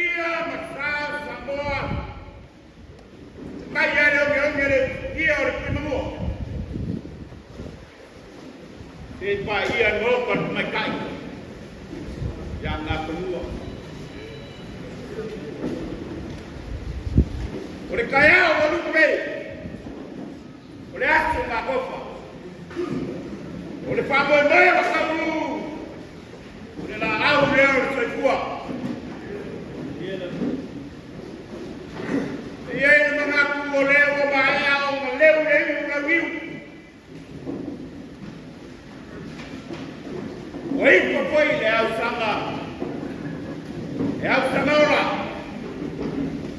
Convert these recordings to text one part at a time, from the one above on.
paia ma le sa o Samoa, e mai lava i le ogeoge le usukia o le Tuimamua, seia paia le Maota o le Tamaitai ia Nafanua. O le taeao ua lupe nei, o le aso gagofa, o le faamoemoe ua taunuu, o le laau lea o le soifua. E i ai le manatu o lea ua maea ona leu le iu lauiu. Ua ifo foi le ausaga, e ausaga ola,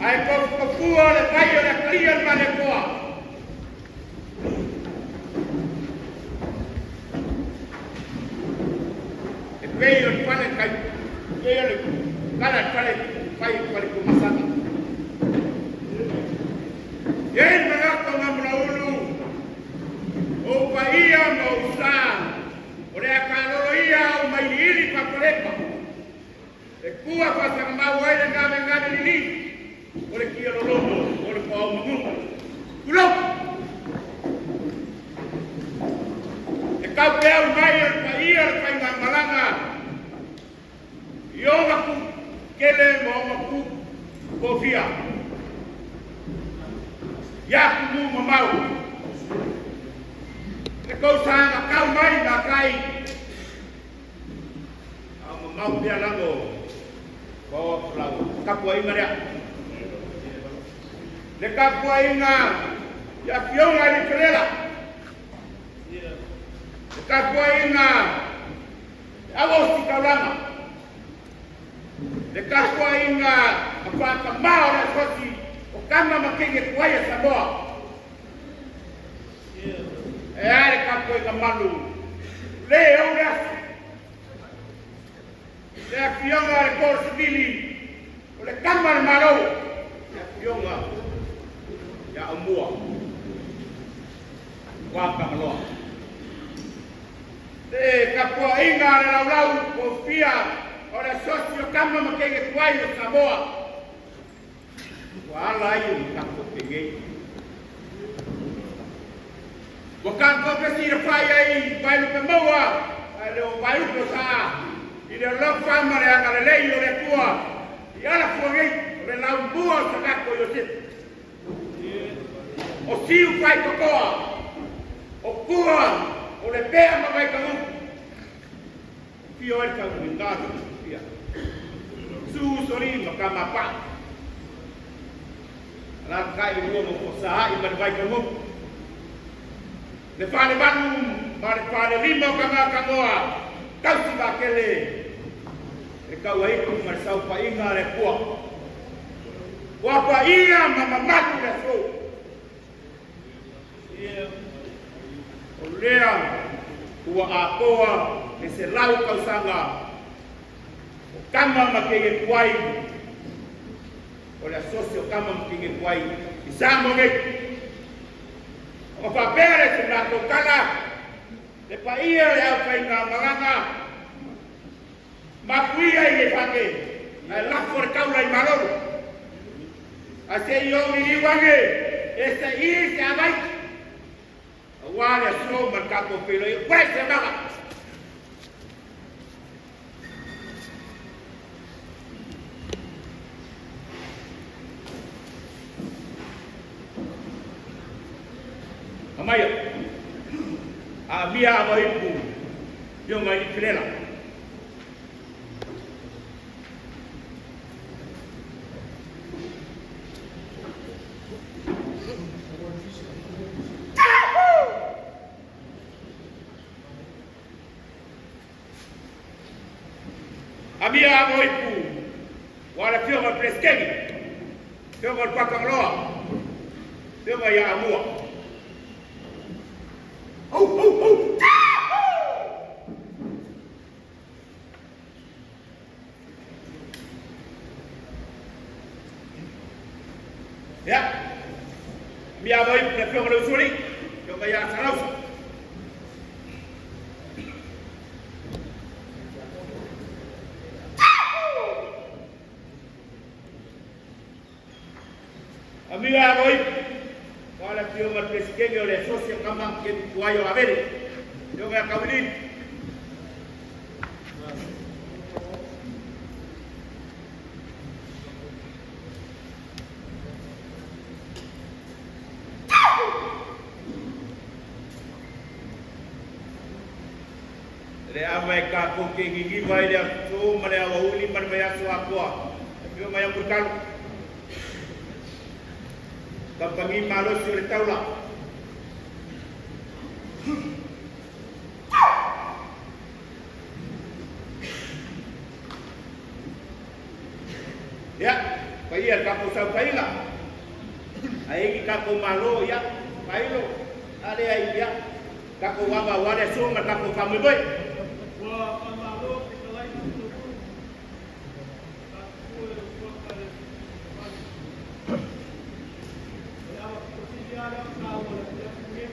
ae tofutofua le vai o le atalia le Malietoa. E pei o le fale tai, pei o le kala le fale fai i fale tumasana. E i ai le manatu o Gamulaulu, O ou paia ma ou sa, o le a kalolo ia au mailiili faa-Palepa, e kua faasagamau ai le gavegave lili o le kia lologo o le paao manuga. Tulou! E taupeau mai o le paia o le faigamalaga i ona ku kele ma ona ku kofia. Ia kumu mamau. Le kou saga kau mai ma kai. A mamau pea lago. Ko lau tapuaiga lea. Le tapuaiga i afioga i le Felela. Le tapuaiga i au ositaulaga. Le tapuaiga a faatamā o le asosi o tama ma teine tuai a Samoa. E a le tapuaiga malu le ou le aso. Le afioga a le Koro Sivili o le tama a le Malo, le afioga ia Aumua Ua Tagaloa. Le tapuaiga a le laulau kofia o le asosi o tama ma teine tuai o Samoa, ua ala ai o tatou penei. Ua tatou fesilafai ai i vaelupe maua ae le o vaelupe o saa i le alofa ma le agalelei o le Atua i ala fua nei o le laumua o sa tatou Iosefu. O siu fai totoa, o tua o le pea ma Vaikagutu. Fio ai le taunuga le fia. Su soli ma Kamapa. Alaalatai le lua ma Posaai ma le Vaikagutu. Le falevalu ma le falelima o Tagatagoa, tausi vaatele le tauaitu ma le saofaiga a le Atua. Ua paia ma mamalu le aso. O lea ua atoa le 100 tausaga o tama ma teine tuai, o le asosi o tama ma teine tuai i Samoa nei. Ona faapea lea se matou tala, le paia o le aufaigamalaga, mapuia i le fate, ae lafo le taula i Malolo. Ae se i ou liliu ane e saili se avaiki, aua le aso ma le tatou feiloaiga. Uai se maga! Amaia, aamia avaipu fioga i Felela. Amia avoipu ua le afioga i le Peresetene, afioga i le Patagaloa, afioga ia Amua. Hou, hou, hou! Ia, amia avoipu le afioga i le Usoalii, afioga ia Salausa. Amia roi. Wala pio ma presidente o le sosia kama ke tuai o avere. Yo me akawili. Le ama e ka ko ke ngi vai le tu ma le awa uli ma le aso akoa. Pio mai amurkalu. Kampangi malosi o le taula. Ya, paia ka ko sau paila. Ai ki ka ko malo ya, pailo. Ale ai ya. Ka ko wawa wale so ma ka ko famu boy. Ua faamalo fetalai ma totonu. Tatou e ua le fale. O le ava pitosili lava lea ona taua i le afiafi nei,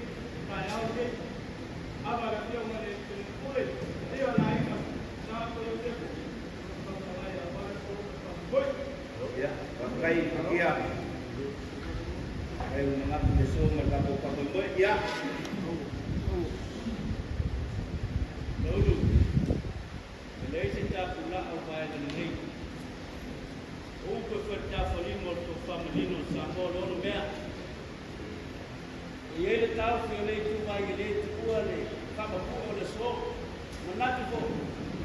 taeao lenei. Ava i le Afioga i le Pule, paia o le aiga Sa Toiosefo, ma le faatalai aua le aso ma le faamoemoe. Ya, pakai pakia. Ai mengaku le so ma ka ko famu boy. Ya. Laulu, e leai se tapulaa o vaega lenei. O upu e foi le tafolima o le tofamalino o Samoa le ono mea. E i ai le taofi o le ituvai e lē tuua le faamapue o le aso. Manatu foi,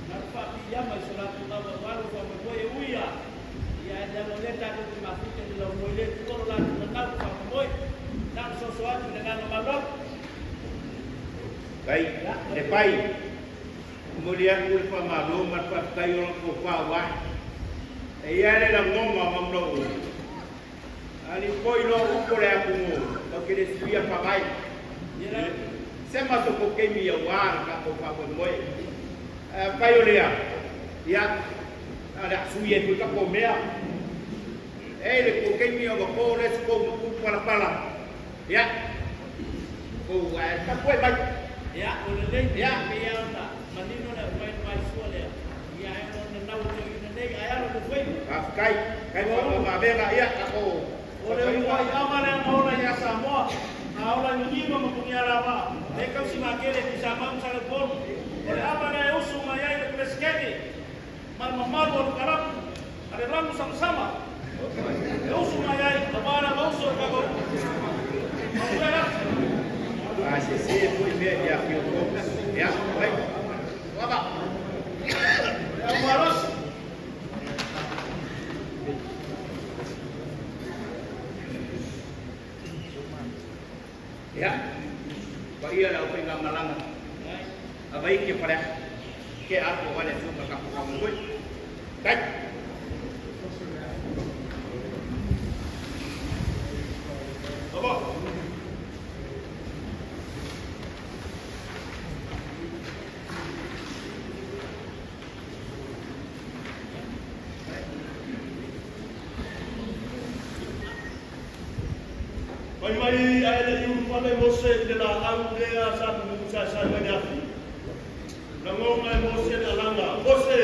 na o le faapiiama i so latou lava aua lou faamoemoe e ui lava, ia ae leaga o lea tatou te mafuta i le laumoe e lē tuua lo latou nanau ma faamoemoe. Na ona soso atu i le agaga maualuga. Kai le pai. Moli aku le faamalo ma le faafetai o lona tofa ua ae. E i ai le lagona ma manaoga. Ali poi lo upu le atunuu, tatou te le suia faavae. Se matou ko keimi ia ua le tatou faamoemoe. Ae afai o lea, ia, a le a sui ai foi tatou mea. E le ko keimi ona po lea se kou mapu palapala. Ia, kou ae tapuai mai. Ia, ua lelei, e pei lava ona manino le aumai le vaisua lea, ia ae ona o le nanau o toeaiina nei, ae alo i lou faiva. Faafetai, kai faamamaavega, ia, tatou O le uluai ava lea na ola ia Samoa, na ola i Niniva ma Punialavaa, le tausi makele i Tuisamau ma Saleupolu. O le ava lea e usu mai ai le Peresetene ma le mamalu o le kalapu a le lanu samasama e usu mai ai aua le avauso o le tatou Manuia le aso. A sese foi mea ia afio tou. Ia, vai. Lava. Le au malosi. Ia, paia le aufaigamalaga, Avaiki e Faleata, ke ato aua le aso ma tatou faamoemoe. Tai. Baba. Fai mai ae le i ulufale Mose i le laau lea sa tumusaesae mai le afi. Lagona e Mose le alaga, Mose!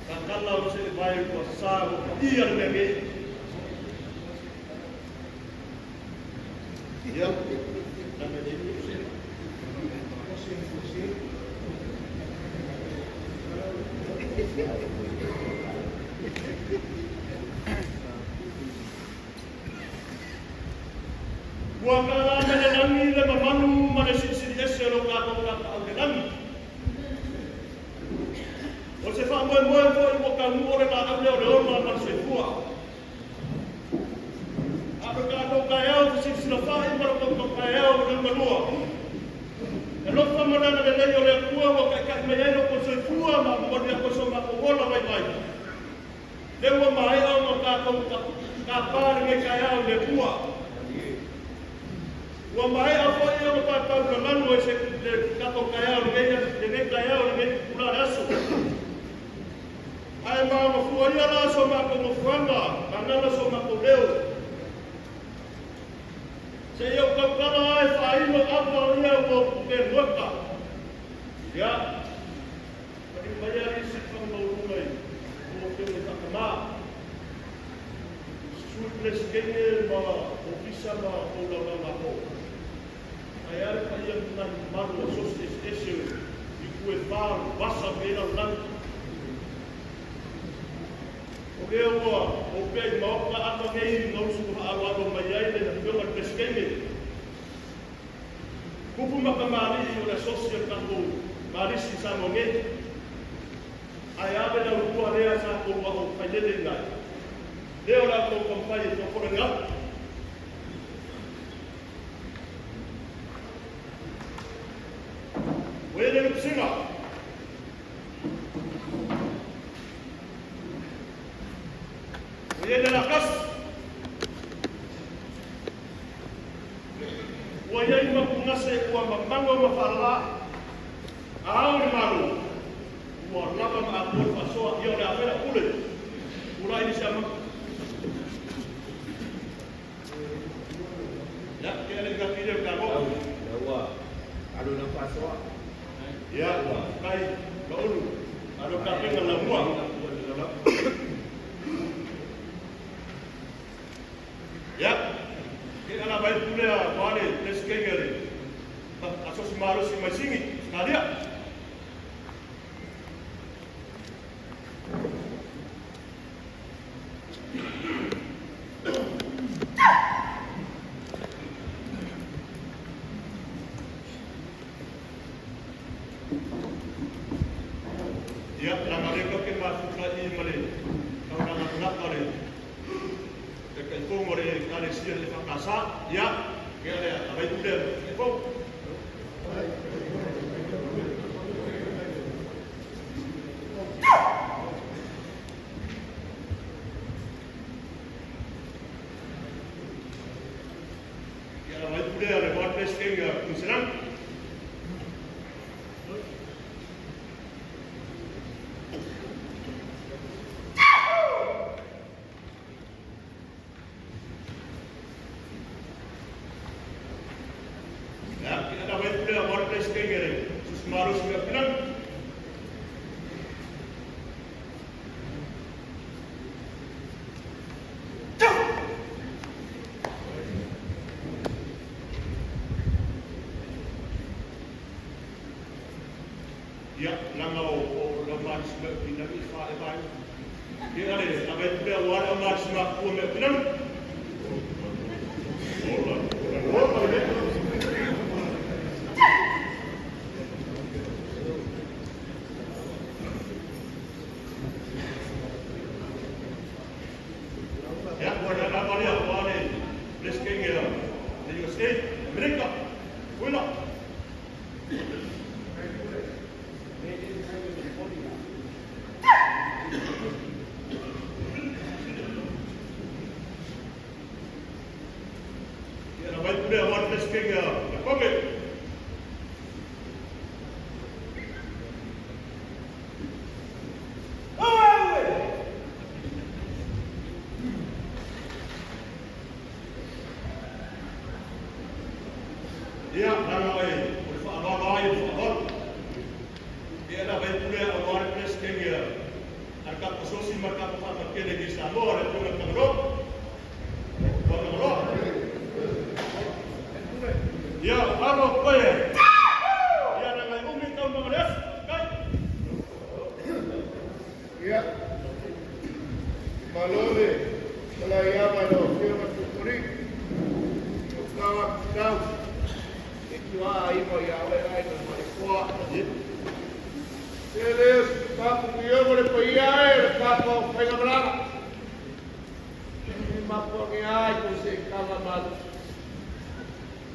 Tatala o se vai ua sa ua paia le mea nei. Ia, na mea nei Mose. Ua kala mai le lagi le mamalu ma le silisili ese o lo tatou Tapaau i le lagi. O se faamoemoe foi ua taunuu le laau lea o le ola ma le soifua. A o le tatou taeao fesilasilafa'i ma lo tatou taeao liugalua. E alofa ma le agalelei o le Atua ua taita'i mai ai lo outou soifua ma momoli atu ai so matou ola vaivai. Lea ua maea ona tatou tapa lenei taeao i le Atua. Ua maea foi ona tatou lalanu ai se le tatou taeao lenei lenei taeao lenei itula le aso. Ae maoga fua ia la so matou nofoaga, gagana so matou leo. Seia ou tautala a e faailo ava ia ua pute moeka. Ia, maliu mai alii sili faamaualuga i tou afioga i faatamā. Sui Peresetene ma Ofisa ma tou laulaugafono, ae a le paia ma nai mamalu o asosi eseese o itu e fa o le vasa ma e lalolagi. O lea ua opea i Maota ava nei na usu faaaloalo mai ai le Afioga i le Peresetene. Tupu ma kamali'i o le asosi a le tatou Malisi i Samoa nei. Ae a le laulua lea sa tou ao faileleina ai? Lea o le a outou taumafai e fofola atu. Ua i le lupisiga. Ua i le lakasi. Ua i ai mapugase ua mamago ma faalala. Ao le Malo, ua lava ma atoa le faasoa, ia o le a fai lau pule. Tulai le siamaka. Ia, ke ale ka pile o ka mo. Ua alu na faasoa. Ia, kai ka ulu. Alo ka penga la mua. Ia, ke ala vai pule a wale presidente le asosi malosi mai Sigi, Australia. Ia, leaga o lea tatou te mafuta i ma le taulagatalaka o le Taitaifono o le Ekalesia le EFKS. Ia, ia le avaitu lea le Taitaifono. Ia, avaitu lea le Ward President ia Queensland. Ia, ia avaitu lea Ward President ia le Susumarosi mea Pinang. Ia, leaga o lau malosi mea pinanu i faaeva ai. Ia ale, ave atu lea aua le au malosi matutua mea pinanu. Ola, ola, ola. Ia, ua le lava lea aua le Presetene a le USA, Amerika. Uila. Ia, na vai pule aua le Presetene a Iakobe. Ia, leaga o le faaaloalo ai o le faaaloalo. Ia na vai pule aua le Peresetene a le tatou asosi ma le tatou faamatele i Samoa, le Afioga i le Tagaloa. Tagaloa. Ia, alo koe. Ia, leaga e umi tau maga le aso. Kai. Ia, malo le talaiava i lau Afioga Tutuli. O tau atu tau, e tiuaa iva ia oe ai na malekoa. Se le o se tapu miogo le paia e o le tapu au whaingamalanga. E mapuange ai ko se kanga malu.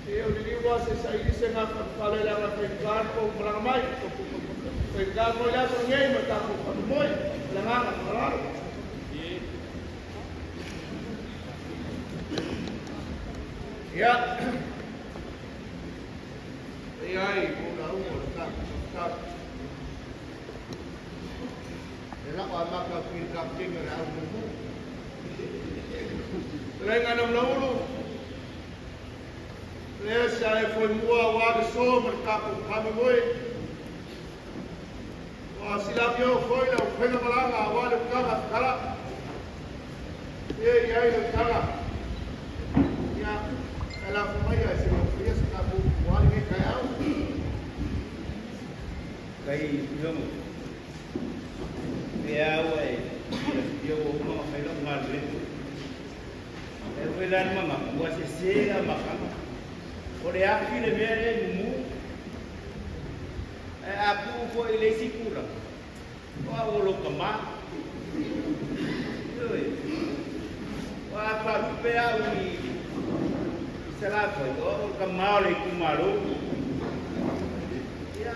E o liliu a se saili se ngā whanwhale le anga whaingan ko malanga mai. Whaingan mo le aso ngei ma tapu whanumoi. Langanga malalo. Ia. E ai, mo la umo le tapu tapu. E lako a maka pil kapten le au mumu. Lenga na mlaulu. Le sa e foi mua wa le so ma le tapu kame moi. Wa silamio foi la upenga malanga wa le kanga kala. E ai le kanga. foi la le mamaga ua sesē le amataga. O le afi le mea lea e mumu. Ae a tuu foi i le isi tulaga, o au o lou tamā. Ioe. Ua a faalupe au i Salafai, o au o le tamā o le itumalo. Ia,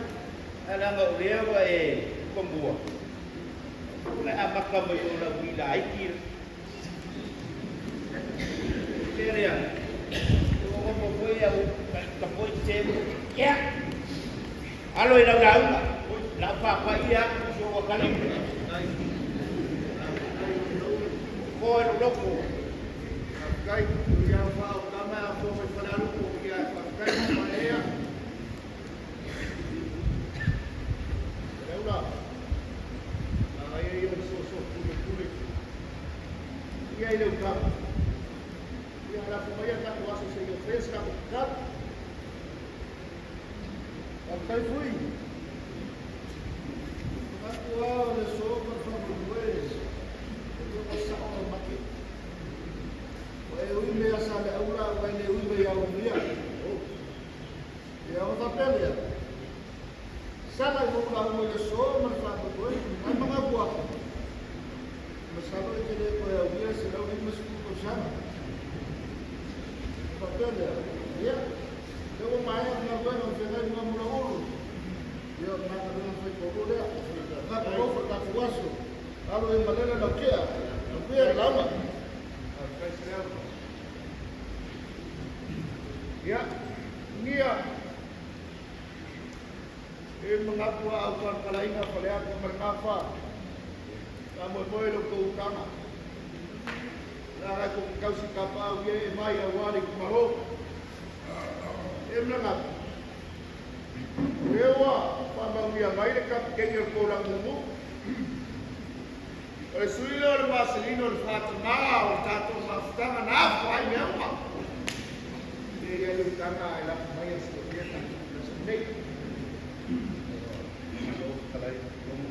ae leaga o lea ua e tomua, ua e amata mai o lau ui laiti. Le mea lea, ua nofo foi au ka foi te ia. Alo i lau lauga, lau faapaia atu si ou atalii. Koe lo loko. Faafetai, ia fao tama a fo mai Falealupo, ia faafetai ma ea. Leula. Ai ai o so so pule pule. Ia ile utama. Ia la fo mai ta ko aso se yo fresca ko kap. Faafetai foi. Manatu lava o le aso ma le faamoemoe, o lea ua sao le make. Ua e ui mai ia Saleaula ua e le ui mai ia Uluia. Ia ona faapea lea, sala i lou lauga i le aso ma le faamoemoe, ae manatu atu, masalo e te le toe aulia 150 tausaga. Ona faapea lea, ia, lea ua maea le galuega o feagai ma Mulaulu. Ia, o le galuega fai toalua lea. Tatou alofa, tatou aso, alo e malele lau tea, manuia le lauga. Faafetai Saleaula. Ia, nia, e manatu a au talapalaiga Faleata ma le Gafa, faamoemoe lo outou utaga. La tou te tausi tapaau ia e mai aua le itumalo. E manatu, o lea ua faamanuia mai le kapiteni o le Kolamumu. O le sui lea o le maselina o le faatamā o le tatou mafutaga na afa ai mea uma. E i ai le utaga e lafo mai a silafia tatou aso nei. Malo fetalai Lomo.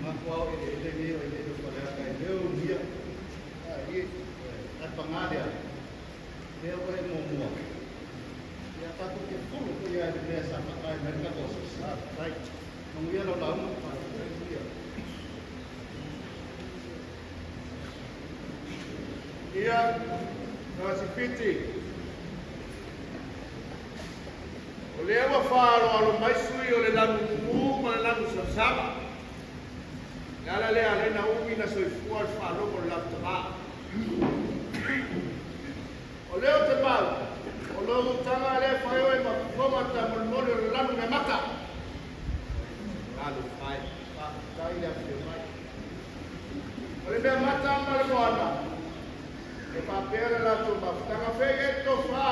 Mafuao eleele nei o eleele o Faleata e leo umia. Ae paga lea, lea ua e muamua. Ia tatou te folo foi lava i le mea sa faatae mai le tatou asosi. Faafetai. Manuia lau lauga. Faafetai Manuia. Ia, Nasipiti. O lea ua faaaloalo mai sui o le lanu mumu ma le lanu samasama. Le ala lea lea na umi na soifua le faalogo o le lautama. O lea o te mau, o lou utaga lea e fai oe ma fofoga tamolemole o le lanu meamata. Talofa e, faafetai le afio mai. O le meamata ma le moana, e faapea le latou mafutaga fei e tofa,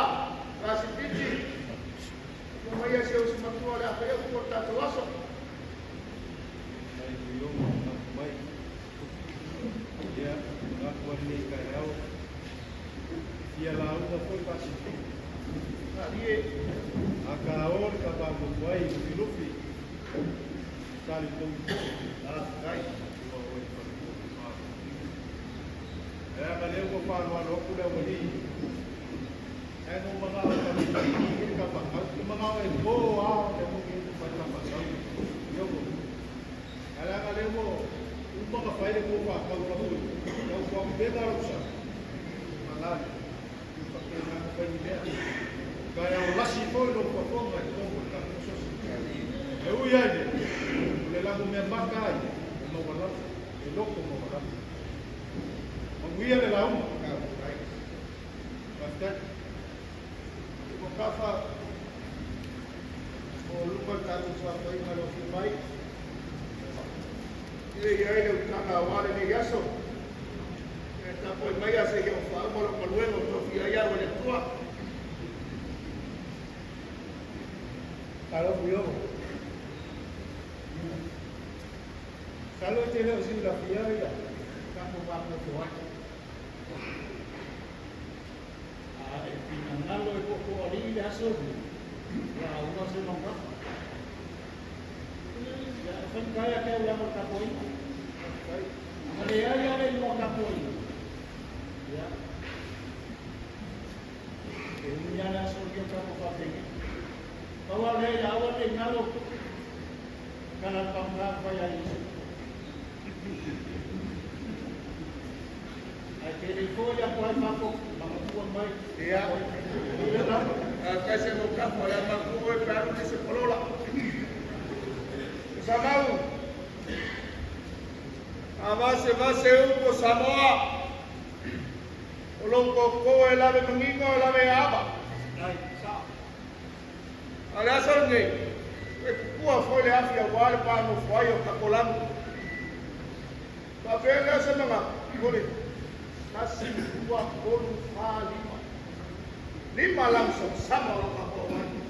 Lasipiti, ua maia si ou matua o le a fai upu o le tatou aso. Mai Fuiono manatu mai. Ia, manatu ai lenei taeao. Fia lauga foi Pasifika. Malie. A ka o le ka mafofu ai Lufilufi. Sa le tou i po. Faafetai. Ua o i falelua. Ae aga lea ua faaaloalo atu le aualii. Ae na ou manao e taumafai i le tafakau. Te manao e po ao le moni e fai tafakau. Iogo. Ae leaga lea ua uma ona fai le tou faatau lafo i lau faaupega lau sa. Malali. I faapena ona fai ni mea. Ka e ao lasi foi lou fafoga i totonu o le tatou sosi. E ui ai lea, o le lago mea maka ai, e maualalo, e loko maualalo. Manuia le lauga. Faafetai. Ua kafa o luma le tatou saofaiga i le afio mai. Ia i ai le utaga aua lenei aso. E tapuai mai a seia o faauma lou galuega o tofia ai au e le Atua. Malo Fuiono. Masalo e te le o silafia ia tatou mafuafua ai. A e finagalo e toatoalii le aso lenei, ia aua se maugafa. Ia, e faigata ia te au leaga o le tapuaiga. A leai lava le igoa tapuaiga, ia, e ngalo kana pamra pa ya Yesu. Ai te le ko ya ko ai mako makatua mai. Ia. Kai se mo ka fo ya ma ku e pa ru se polola. Samau. A vase vase upo Samoa. O longo ko e lave mangingo e lave ava. Ai, sa. A le aso nei. E pupua foi le afi a wale pa no foi o kakolangu. Pa pele se manga. Kole. Kasi tua kolu fa lima. Lima lang sa sama o kakolangu.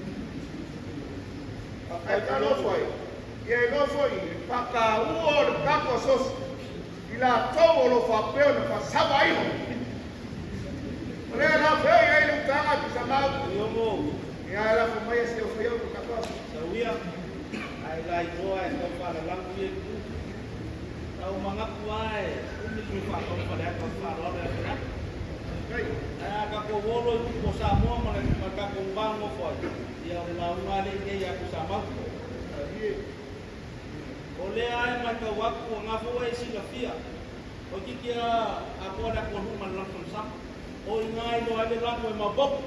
Ai ka no foi. Ia e no foi. Paka uo le kako sos. I la tomo lo fa peo na fa sava iho. O lea la feo ia i le utanga ki sa mau. Iomo. Ia la fa mai se o feo ko kako. Sauia. Ai lai toa e tau whalalangu i e ku. Tau mangaku ai. Umi lu whakau whale aka whaloalo e whale. Kai. Ai a kako wolo i kupo Samoa ma le ma kako mbango foi. Ia o la unga le ke ia ku Samoa. O lea ai mai ka waku o ngā fua e silafia. O kiki a a koa le ako huma le langu sama. O i ngā ilo ai le langu e maboku.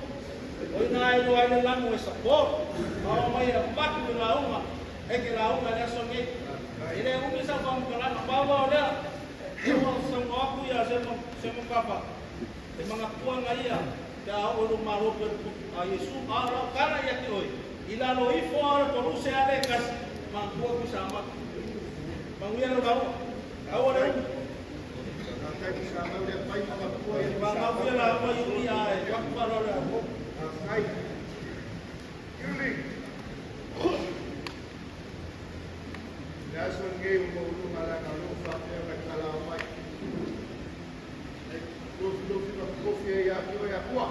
O i ngā ilo ai le langu e saporo. A o mai a paku i la unga. E ke la unga le aso nei. I le umi sa whamukalana. Pawa o lea. E ua sa aku ia se mo se mo kapa. E mga kuanga ia. Te a o lu maro pe a Yesu a la kana ia ki oi. I lalo ifo a le poruse a le kasi. Mangkua ku sama. Manguia no kau. Au le umi. Kai ki sa mau le pai makatua ia. Mangauia la wa yuli a e waku walo le apo. Kai. Yuli. Le aso ngei o maulunga la ka lo fa pe na kala mai. E lo lo fi ma ko fi ya ki o ya kua.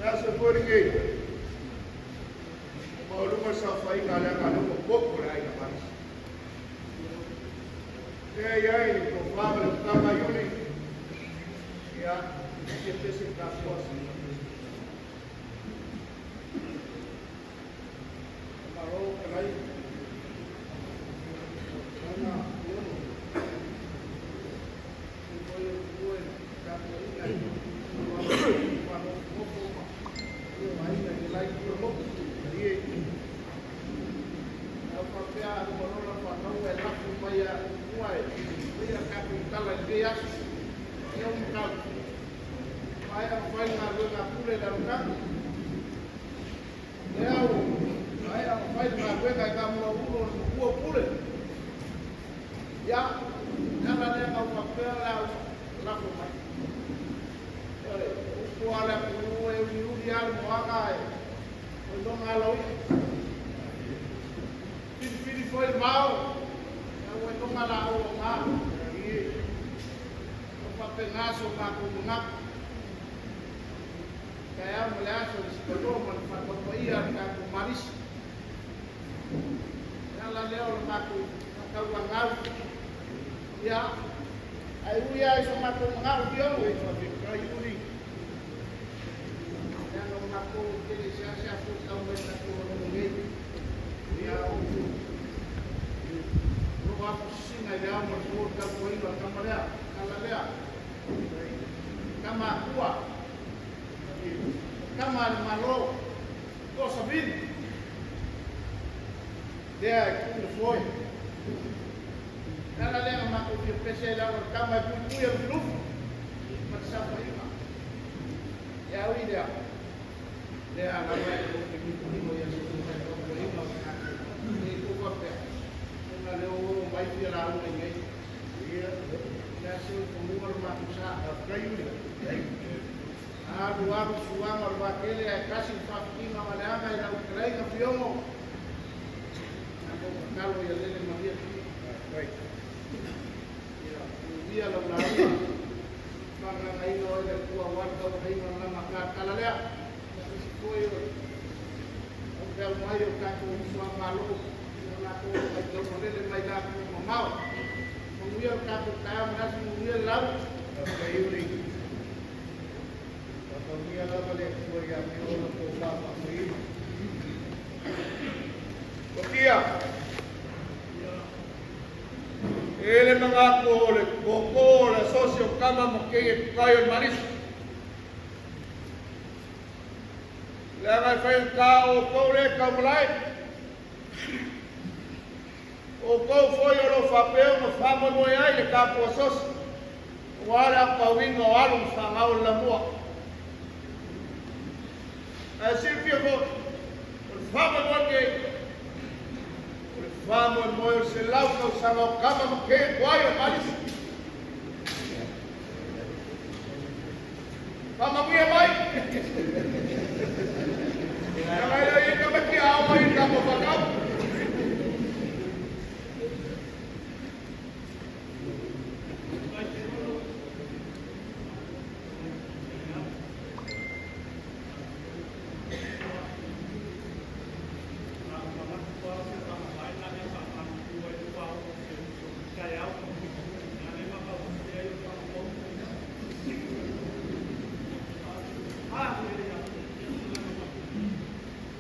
Le aso fori ngei. Maulunga sa fai ka la ka lo ko ko la ina mai. E ia i ko fa le kama yuli. Ia ke pese ka ko Maro kalai. Ana yono. Ko yo kuwe ka ko ina. Wa no mo ko ma. Yo ai na ke lai ko mo. Ie. Au pa pea mo no la pa no e la ku mai a ua e. Ia ka ku tala i ke aso. Ia un kau. Mai a whai ngā rua pure la ruka. Le au, mai a whai ngā rua ngā mura uro o kua pure. Ia, ala lea ngau papea la la ku mai. Ore, upu ala ku e uri uri ala moanga e. O longa ala ui. Piri piri foi mau. Ia ue longa la au o ngā. O papengaso ngā kumungaku. Kaya mo le aso le sikolo mo le whakapa ia le kākou marisi. Ia la lea o le mākou whakauangau. Ia, ai ui ai so mākou mangau piono. E fa kai uri. Ia no mākou kele sea sea fu tau mai takou o no ngei. Ia o ro afu sina i le ao mo le fō tau koinga kama lea, kala lea. Kama akua. Kama le malo, ko sabini. Lea e ku le foi. Nala lea ma ko fia pese le au kama e pui pui e lufu. Ma te sa fainga. Ia ui lea. Lea la mai ko te ki pui mo ia se ku mai ko ko inga. E ku ka pea. Ona leo o mai fia la au nei. Ia. Lea se ko mua le ma ku sa. Kai uri. Alu alu suanga o wakele ai kasi whakitinga ma leanga i lau kereinga fiongo. Na ko kalo ia lele maria ki. Kai. Ia, uia lau lauga. Whanganga ina o ile kua waka o heinga na makakala lea. Na isi koe o. O te au mai o kako uso a malo. O nako mai tau lele mai lako mamao. Munguia o kako taia manasi munguia lau. Kai uri. Whakaungia lava lava le Atua ia te oe le tofa faafoeina. Tokia, e le manatu o le koko o le asosi o kama ma kei e tukai o le malisi. Leaga e faigata o outou lea e taumalae. O outou foi o lo o faapea ona faamoemoe ai le tatou asosi aua le aotauina o alo ma fanau o le lamua. Ae silafia foi, o le faamoemoe lenei, o le faamoemoe o le 100 tausaga o kama ma kei e tuai o le malisi. Faamanuia mai! Leaga e le o i ai tamaiti a aoga i le tatou faatau.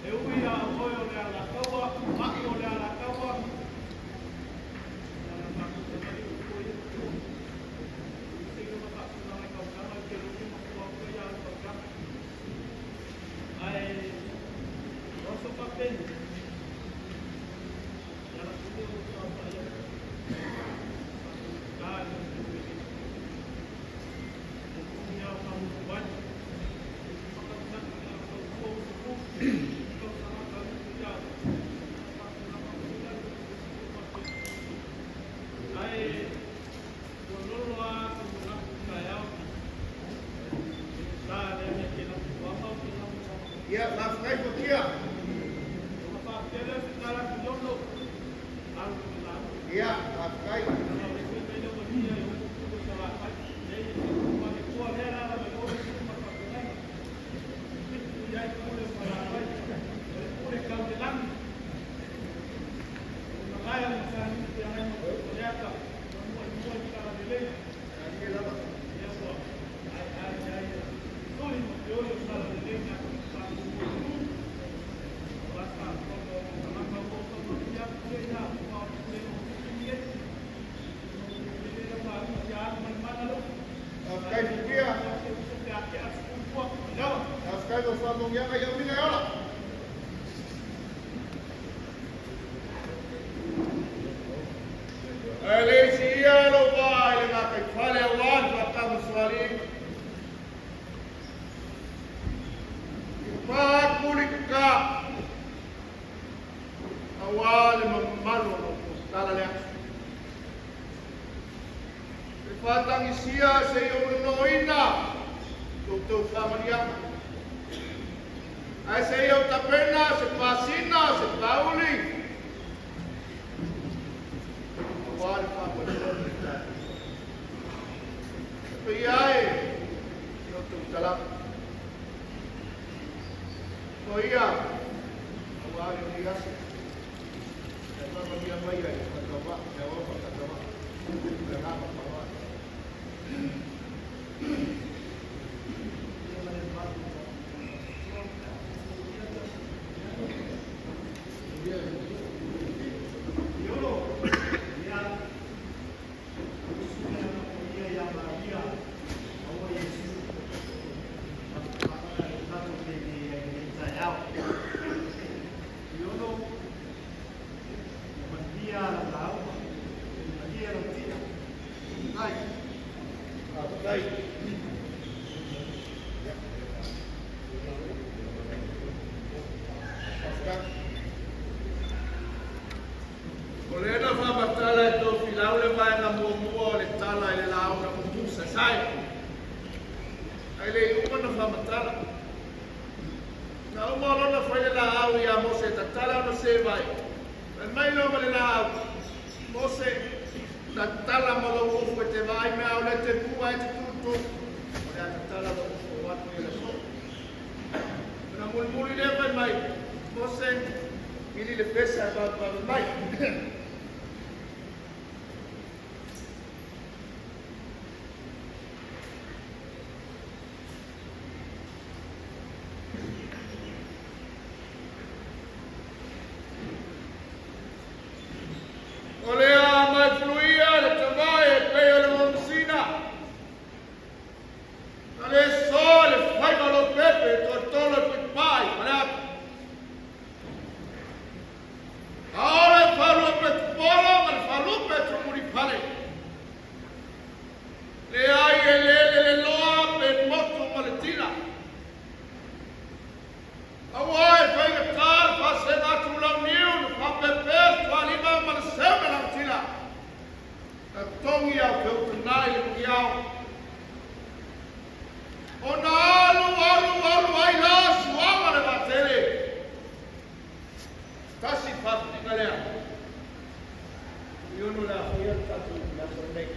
E ui iā oe o le Alataua, maʻi o le Alataua, Ia, faafetai Fuatia. Ia, faafetai. Faafetai Fuatia. Faafetai mo faamanuiaga ia uiga e ola. Ae le isi ia lou vaa i le gataifale aua le faatamasoaliiga. I pa atu le tata aua le mamalu o lo outou tala le aso. E faatagisia se i ou nonoina lo outou faamaliaga. Ae se i ou tapena se pasina, se pauli, aua le faamoemoe o le taeao. E paia e i o outou talaga. O ia, aua lenei aso, e faamanuia mai ai Fataua'a, le aoao faatataua, le agaga faaaloalo. Faafetai. Faafetai. O lea na faamatala e Tofilau le vaega muamua o le tala i le lauga mumu sasae. Ae le i uma ona faamatala. Na uma o lona fai le laau iā Mose e tatala ona sevai. Fai mai loa ma le laau, Mose, tatala ma lou ofu e te vaai mea o lea te pua e te tutu. O le a tatala lou ofu o atu i le aso. Ona mulimuli lea fai mai, Mose, vili le pesa e vavevave mai. Fuiono o le a faia le tatou le aso lenei.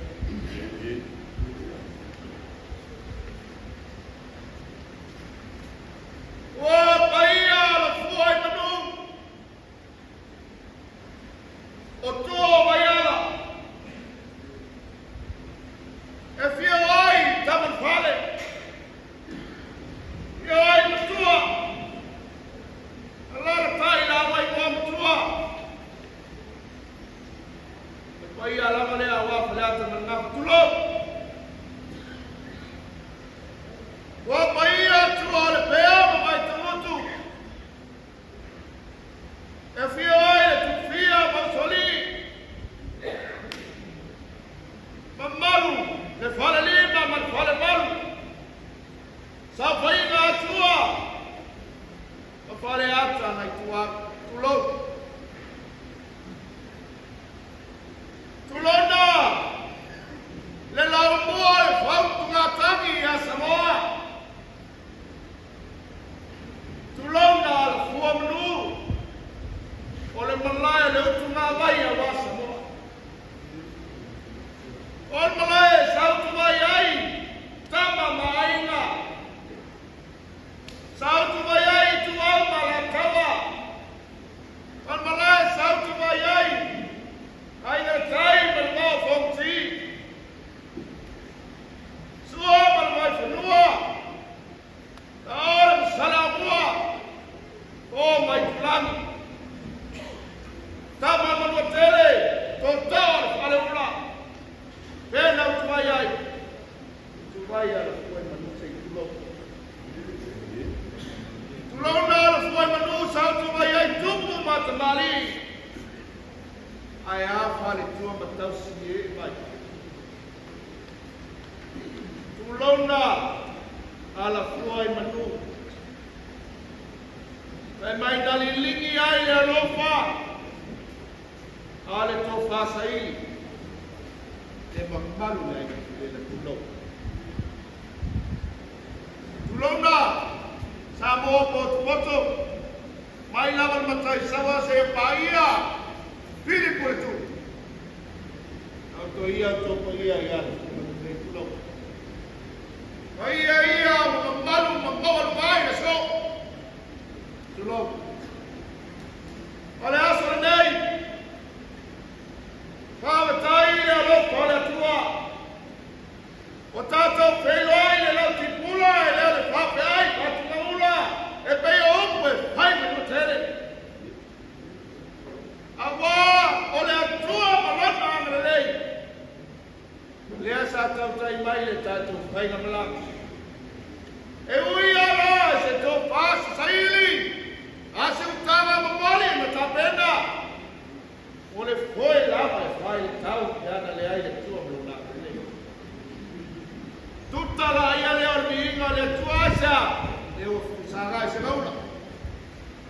Ua paia la fua i manu o tua o Vaiala e fia o ai Tamalefale, fia o ai Matua, alalatai la vai ua Matua. Le paia lava lea aua Faleata ma le Gafa, tulou. Ua paia tua o le pea ma Vaitagutu, e afio ai le Tupufia ma Usoalii, mamalu le Falelima ma le Falemalu, saofaiga a Tua ma Faleata nai tua, tulou. Tulona le laumua o le fautugatagi ia Samoa. Tulona le fua manu o le malae o le utugavai aua Samoa. O le malae e sautuvai ai tama ma aiga. Sautuvai ai ituau ma Alataua. O le malae e sautuvai ai Aiga tai ma le vao Fonoti, Sua ma le Vaifanua, Taole ma Saleaaumua, O Maitulagi, Tama a Manuatele, Tootoo o le Faleula, Pena o Tuvai ai, Tuvai a le Fuai Manu sei tulou. Tulouna le Fuai Manu sa tuvai ai tupu ma tamalii. Ae a faletua ma tausi e mai. Tulouna alafua i manu. Fai mai na liligi ai le alofa a le tofa saili. Le mamalu le aiga Tulela tulou. Tulouna Samoa potopoto. Mai lava le matai saua seia paia pili puletu. Taoto ia to paia ia le tulou. Paia ia ma mamalu ma maua le mai le so. Tulou. O le aso lenei, faafetai le alofa o le Atua. Ua tatou feiloai le lau tipula e leo le faafeai faatumaula e pei o upu e fai manuatele. Aua o le Atua ma Lona agalelei, lea sa tautai mai le tatou faigamalaga. E ui lava i se tofa sasaili a se utaga momoli ma tapena, O le foe lava e fai le tau pe ana leai le Atua ma lona agalelei. Tuta la ia lea o le viiga o le Atua aisea le ua fusaga i se laula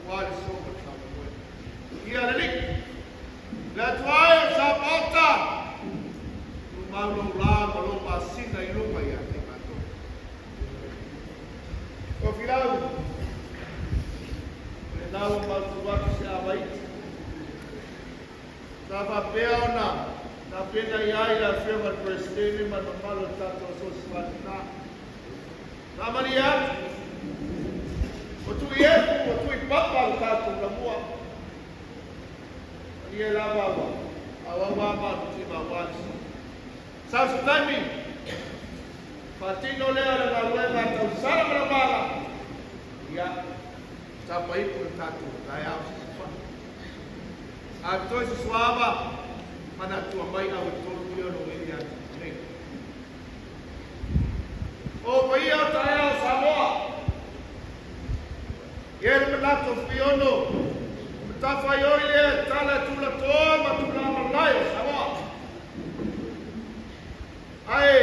aua le so ma le faamoemoe. Ia le Alii, le Atua e o sa maota, tumau lou la ma lou masina i luga ia te matou. Tofilau, o lena ua mautu atu se avaiti. Sa faapea ona tapena i ai le Afioga i le Peresetene ma le mamalu o le tatou Asosi Faatata. Faamalie atu, ua tui efu, ua tui papa le tatou lamua. Malie lava ua auau lava malutima aua le sui. Sau se taimi, faatino lea o le galuega tausala ma laumala, ia, tapa ipu le tatou taeao sisifai. A toe se suava, manatua mai au e tolu ia o lou ia nei. O paia o taeao o Samoa, e le manatu o Fuiono, o matafaioi lea e tala e tulatoa ma tulamalae o Samoa. Ae,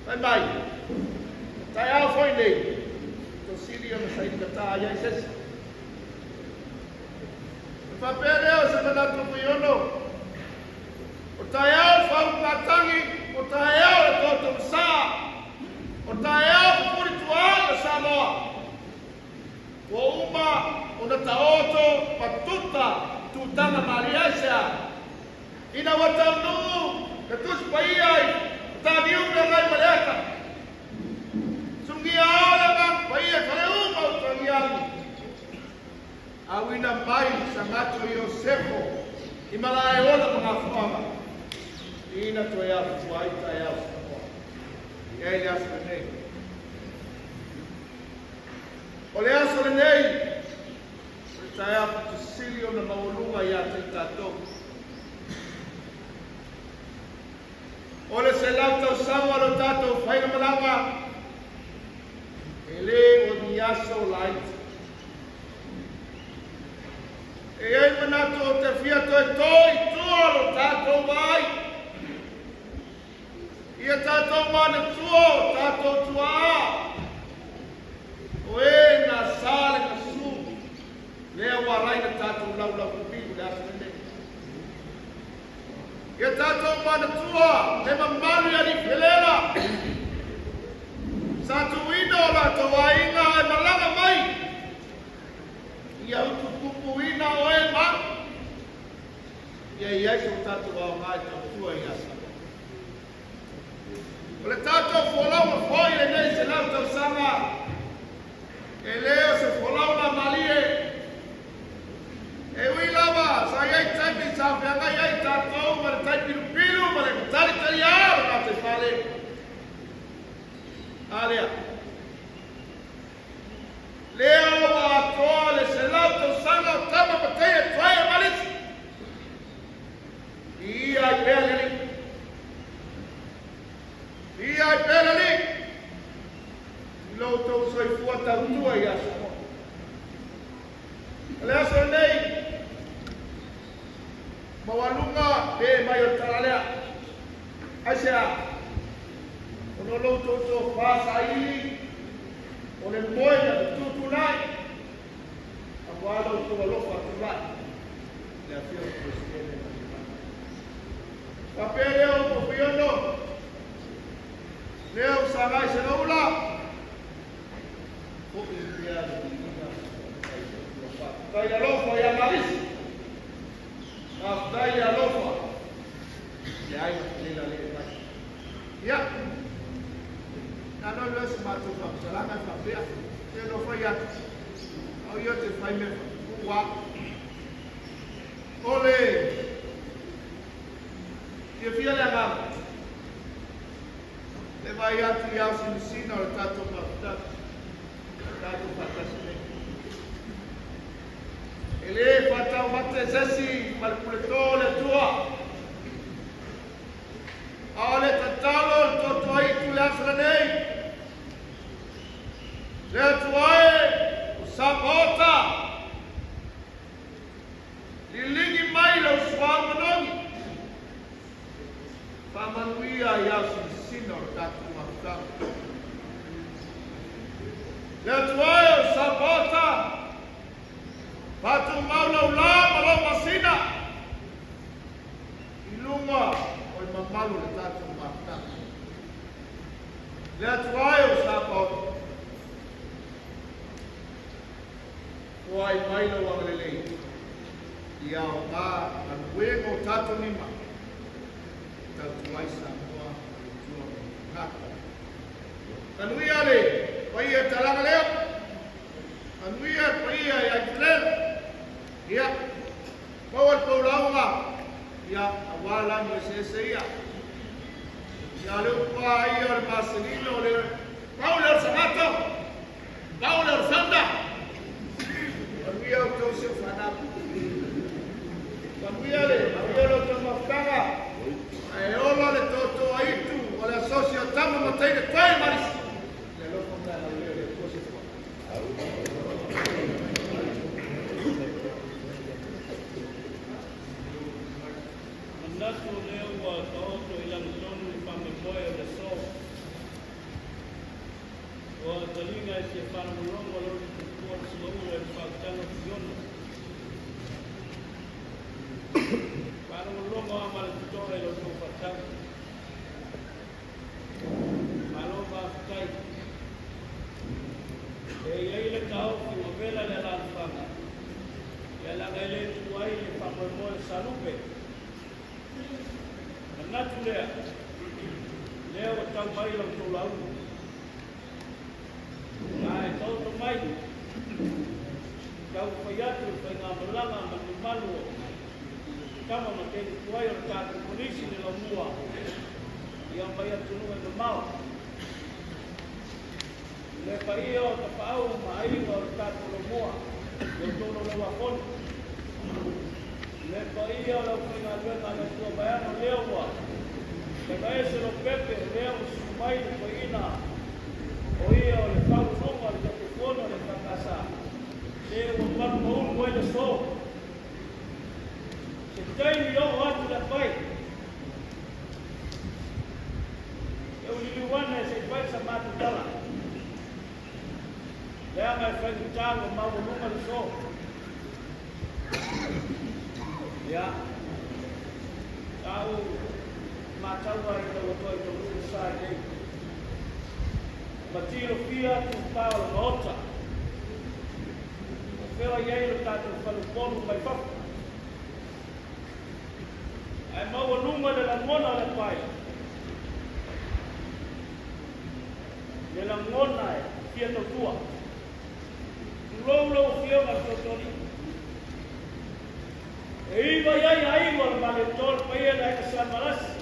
fai mai, taeao foi nei, to sili ona saili kata ai ai sesi. E faapea lea o se manatu o Fuiono, o taeao faautugatagi, o taeao le tootoosa, o taeao pupuri tuai o Samoa. Ua uma ona taoto ma tuta tutaga malie ai Aisea? Ina ua taunuu le Tusi Paia i Mataniu Feagaimaleata, Sugia o le Agaga Paia i Faleu ma Utagiagi, auina mai Sagato Iosefo i Malaeola ma Gafoaga, ina toe afua ai taeao Samoa. E ai le aso lenei. O le aso lenei, o le taeao pito sili ona maualuga ia te i tatou. O le 100 tausaga o lo tatou faigamalaga, e lē o ni aso laiti. E i ai le manatu ou te fia toe tō i tua lo tatou vaai ia tatou manatua o tatou tuaa o e na sa le gasu lea ua ala ai na tatou laulau pipilu i le aso lenei. Ia tatou manatua le mamalu i alii felela sa tuuina o latou aiga e malaga mai ia utupupuina oe ma ia i ai so tatou aoga e tautua ia Samoa. O le tatou folauga foi lenei 100 tausaga, e le o se folauga malie. E ui lava sa i ai taimi sa feagai ai tatou ma le tai pilupilu ma le talitaliā o le gataifale. A lea. Lea ua atoa le 100 tausaga o tama ma teine tuai e malisi. Viia ai pea le Alii. Viia ai pea le Alii. I lo outou soifua tautua ia Samoa. O le aso lenei, maualuga pe mai o le tala lea. Aisea? Ona o lo outou tofa saili, o le moe na fetuutuunai, aua lo outou alofa tulai i le afio o le Peresetene ma le mamalu. Faapea lea o Mofuiono, lea o Sagai Segaula, foi pea le viiga faafetai i le Atua. Faafetai le alofa ia Marisi, faafetai le alofa i le aiga felela le mai. Ia, na loa loa se matou faamatalaga e faapea, se no fai atu, au ia te fai mea faapupuu a. O le fiafia le agaga, le vaai atu i ao sinosino o le tatou mafutaga, o tatou faatasi nei. E lē faataumate se isi ma le puletō o le Atua. A o le tatalo o le toatoaitu i le aso lenei, Le Atua e, o Sapaota, liligi mai lau suauu manogi, faamanuia i ao sinosino o le tatou mafutaga. Le Atua e, o Sapaota, faatumau lau la ma lau masina i luga o le mamalu o le tatou mafutaga. Le Atua e, o Sapaota, foai mai lau agalelei i aoga galuega o tatou lima e tautua ai Samoa ma le Atua ma lona tagata. Manuia le paia i talaga lea. Manuia le paia i Aifelele. Ia, maua le poulauga, ia, aua lanu eseese ia. Ia le upu a ia o le maselino o le pau lea o le sagato, pau lea o le founder. Manuia outou si ou fanau. Manuia le manuia lo outou mafutaga. Ae ola le toatoa itu o le asosi o tama ma teine toe marisi. Le alofa ma le agalelei o le Atua soifua. Manatu o lea ua taoto i lagatonu le faamoemoe o le aso. Ua taliga e fia faalogologo lou tupua le suauu e le faautaga o Fiono. Faalogologo lava ma le totoa i la outou faatau. Malo faafetai. E i ai le taofi ua vela le alaalafaga, ia leaga e le tuua ai le faamoemoe o Salupe. Manatu lea, lea ua tau mai la outou lauga. A e taoto mai, taumafai atu le faigamalaga ma le mamalu o tama ma teine tuai o le tatou Kolisi i le laumua ia mai atunuu e mamao. Le paia o tapaau ma aiga o le tatou laumua i outou laulauafono. Le paia o le aufaigaluega a le Atua vaeane o lea ua faivaese Lopepe, o lea ua susu mai le toeaina o ia o le fauuluga o le Taitaifono o le EFKS, se ua malu maulu ai le aso. Se taimi oo atu le apai, e uliliu ane se i fai sa matou tala. Leaga e faigata ua maualuga le aso. Ia, sa ou matau lava ina ua toe taunuu le sa i nei. Ma tilofia atu pa o le Maota. O fea i ai lo tatou faleponu mai fafo. Ae maualuga le lagona o le pai. Le lagona e fia tautua. Tulou lau Afioga i le Tootooalii. E iva i ai aiga o le Malietoa le paia i le aiga Sa Malasi.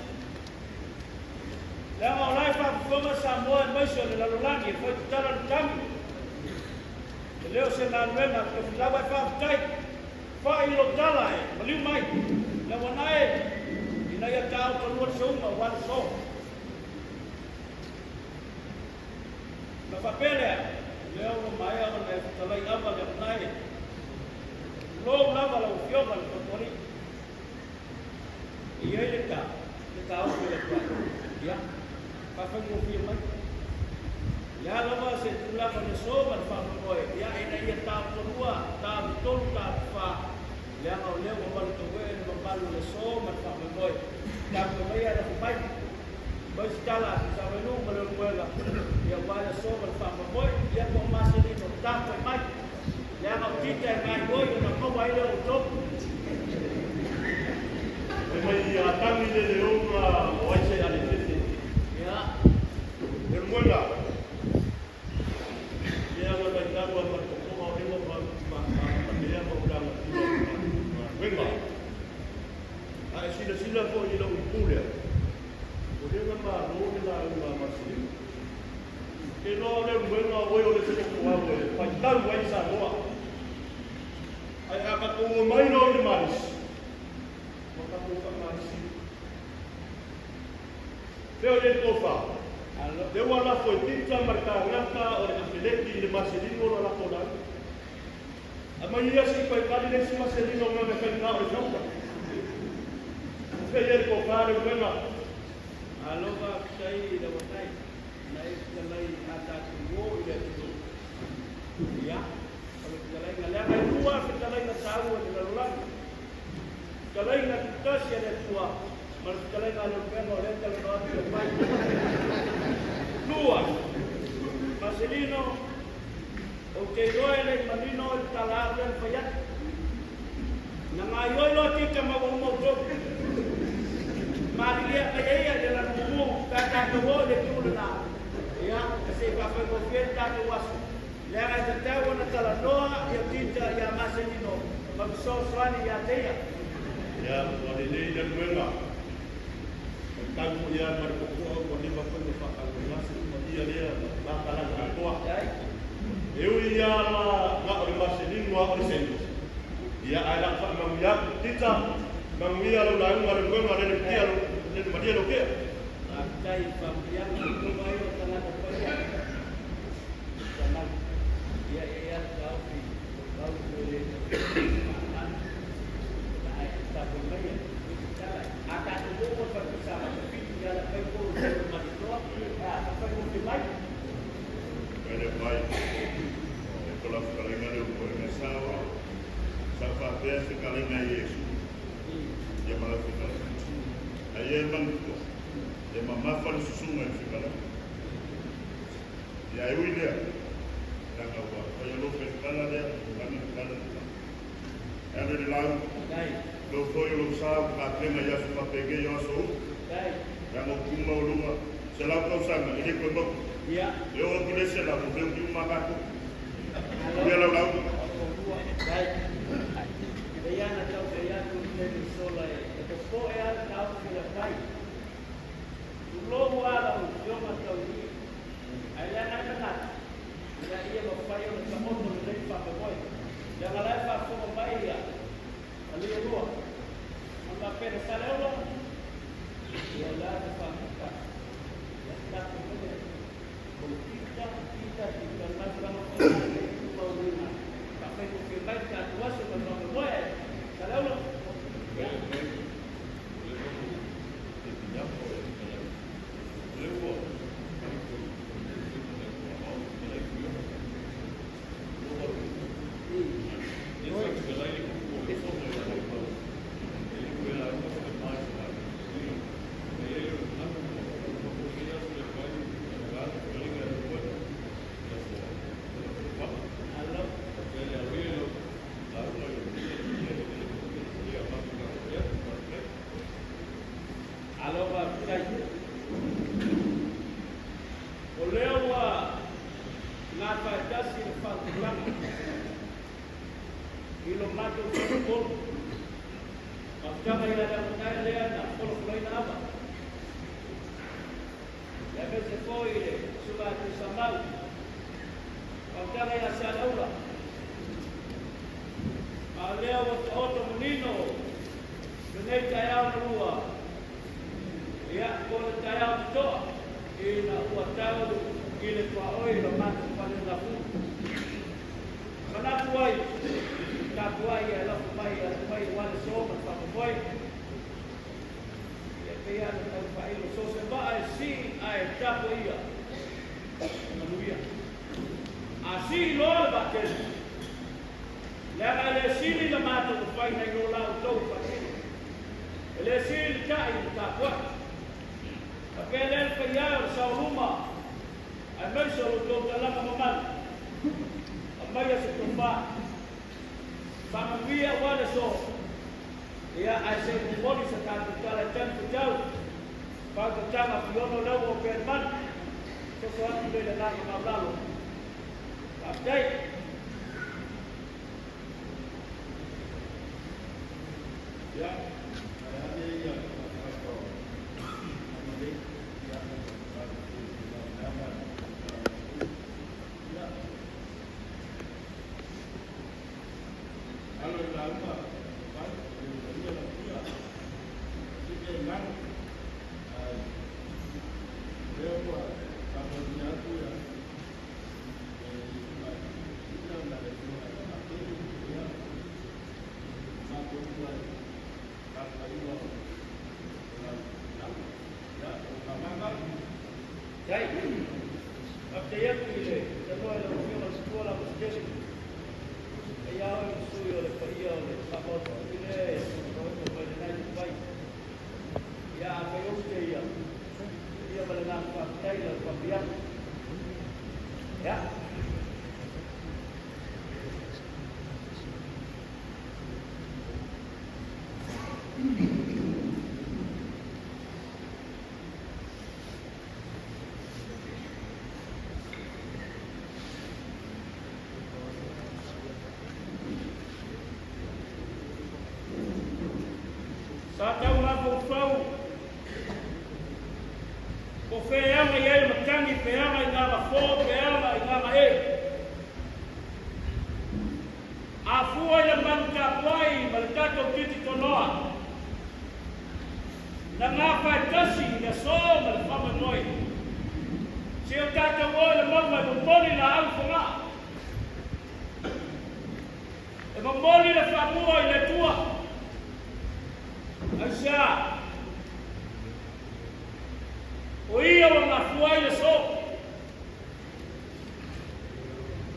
Leaga o la e faafofoga Samoa aemaise o le lalolagi e fai tatala le tami. E le o se galuega a Tofilau ae faafetai. Fa'i lou tala e maliu mai le auana e ina ia taoto lua le seuga aua le so. Ona faapea lea, o lea ua maea ona e fetalai ava le auana e. Tulou lava lau Afioga i le Tootooalii. E i ai le ta, le taofi o le Atua. Ia, faafaigofie mai. O le a lava se tulaga o le aso ma le faamoemoe, ia, ina ia taotolua, taototolu, taotofā, leaga o lea ua malu tauee le mamalu o le aso ma le faamoemoe. Tapuai maia e lafo mai. Mai se tala a Tuisavailuu ma Leulumoega, ia aua le aso ma le faamoemoe, ia po o Maselino, tapuai mai. Leaga o Tita e gaoioi ona maua ai lea o outou. E mai ia tagi le leoga o ai se ale fefe. Ia. Leulumoega. Ia na mai tau a ma totoa o lewa ma ma ma ma lea ma ulaga tino ma galuega. A e silasila foi i lou itu lea, o lea na malo le lauga a Maselino. Ke loa o Leulumoega o oe o le totoau e faitau ai Samoa. Ae a tatou omai loa i le malosi, ua tatou faamalosiu. Fea o i ai le tofa? Lea ua lafo e Tita ma le tagata o le Afeleki i le Maselino lo latou lauga. Aumai ia se i toe tali le isi Maselino mea me faigā o le fauta. O fea i ai le tofa, Leulumoega? Malo faafetai i lau atai na e fetalai a tatou o i le atunuu. Ia, o le fetalaiga leaga e lua fetalaiga taua i le lalolagi. Fetalaiga tutasi a le Atua ma le fetalaiga a Leulumoega o lea e talanoa atu i pai. Lua, Maselino, ou te iloa e le i manino i le tala au lea na fai atu. Na gaoioi loa Tita ma ua uma outou. Malilie mai ai ia i le lanu mumu pe a tatou o i le itu lena. Ia, se i faafaigofie le tatou aso. Leaga e tatau ona talanoa ia Tita ia Maselino ma fesoasoani ia te ia. Ia, ua lelei Leulumoega. Faitau foi lava ma le totoa ua leva foi ona faatauagase le paia lea ma la talaga atoa. E ui lava la na o le Maselino a o le Saint, ia ae la faamanuia atu Tita, manuia lau lauga Leulumoega lele matia lele malie lou tea. Faafetai i faamanuiaga o outou ai o tagata paia. Tamau. Ia e ia taofi o kau o le faamanu. Ae tapuai maia. A tatou o mo le faletusa ma fitu ia la fai ko le Malietoa. A fai ko te mai. Ele mai e ko la fetalaiga le upu e saoa sa faapea fetalaiga i Iesu ia ma lau fetalaiga. Ae ia e manutua, e mamafa le susuga i le fetalaiga. Ia e ui lea, leaga ua fai alofa i le tala lea, lagi le tala le tala. E alo i le lauga. Dai. Leo foi o lou sa ua tapena i aso faapenei o aso uma. Leaga ua tu maualuga 100 tausaga e le toe maua. E oo atu le 100 ua feoti uma a tatou. Manuia lau lauga. O lea ua gafaetasi le faautautaga i lo matou faleupolu. Faafetaga ia le aumatae lea na folafolaina ava. Ia aemaise foi le Susuga ia Tuisamau. Faafetaga ia Saleaula. A o lea ua taoto manino lenei taeao na lua, ia, po o le taeao totoa, ina ua tau i le tuaoi lo matou fale lafulu. Manatu ai, tapuai ia e lafo mai ia mai aua le aso ma le faamoemoe. Ia pei lava ona tau faailo, so o se vaa e sii ae tapo ia e manuia. A sii loa le vaatele, leaga e le sili le matou mafai nai lo la outou faatino. E le sili le ta'i i le tapuai. Faapea lea le faiae o le saoluma, aemaise o lo outou talaga mamalu. Aumaia se tofa, faamanuia aua le aso, ia, ae se i momoli sa tatou tala e tali feau, faautautaga Fiono lea ua opea i le malu, soso atu lea i le agaga maualalo. Faafetai. Ia, ae ave ia tagata o Amaleki ia Ia, alo i lauga pai, e ua ia lau ia, sike i lalo, ai, lea ua faamanuia atu ia, e mai, ina na le fioga e faatele, ia, matou ua e tapuaiga o lau lauga. Ia, o kamaka. Dai. Faafetai atu i le tanoa i lau Afioga i le Matua la Pesetene. E ia oe le sui o le paia o le Faamotu i le tautoga mai lenai itupai. Ia a fai oute ia, ia ma le agaga faafetai i lau faapiaga. Ia. Sa tau mafaufau po o fea e aga i ai le matagi, pe aga i Gagafo, pe aga i Gagae. A fua i le malu tapuai ma le tatou titi tonoa, na gafaetasi i le aso ma le faamoemoe. Se o tatou o i le mauga e momoli laau fogaa. E momoli le faamua i le Atua. Aisea? O ia ua mafua ai le aso.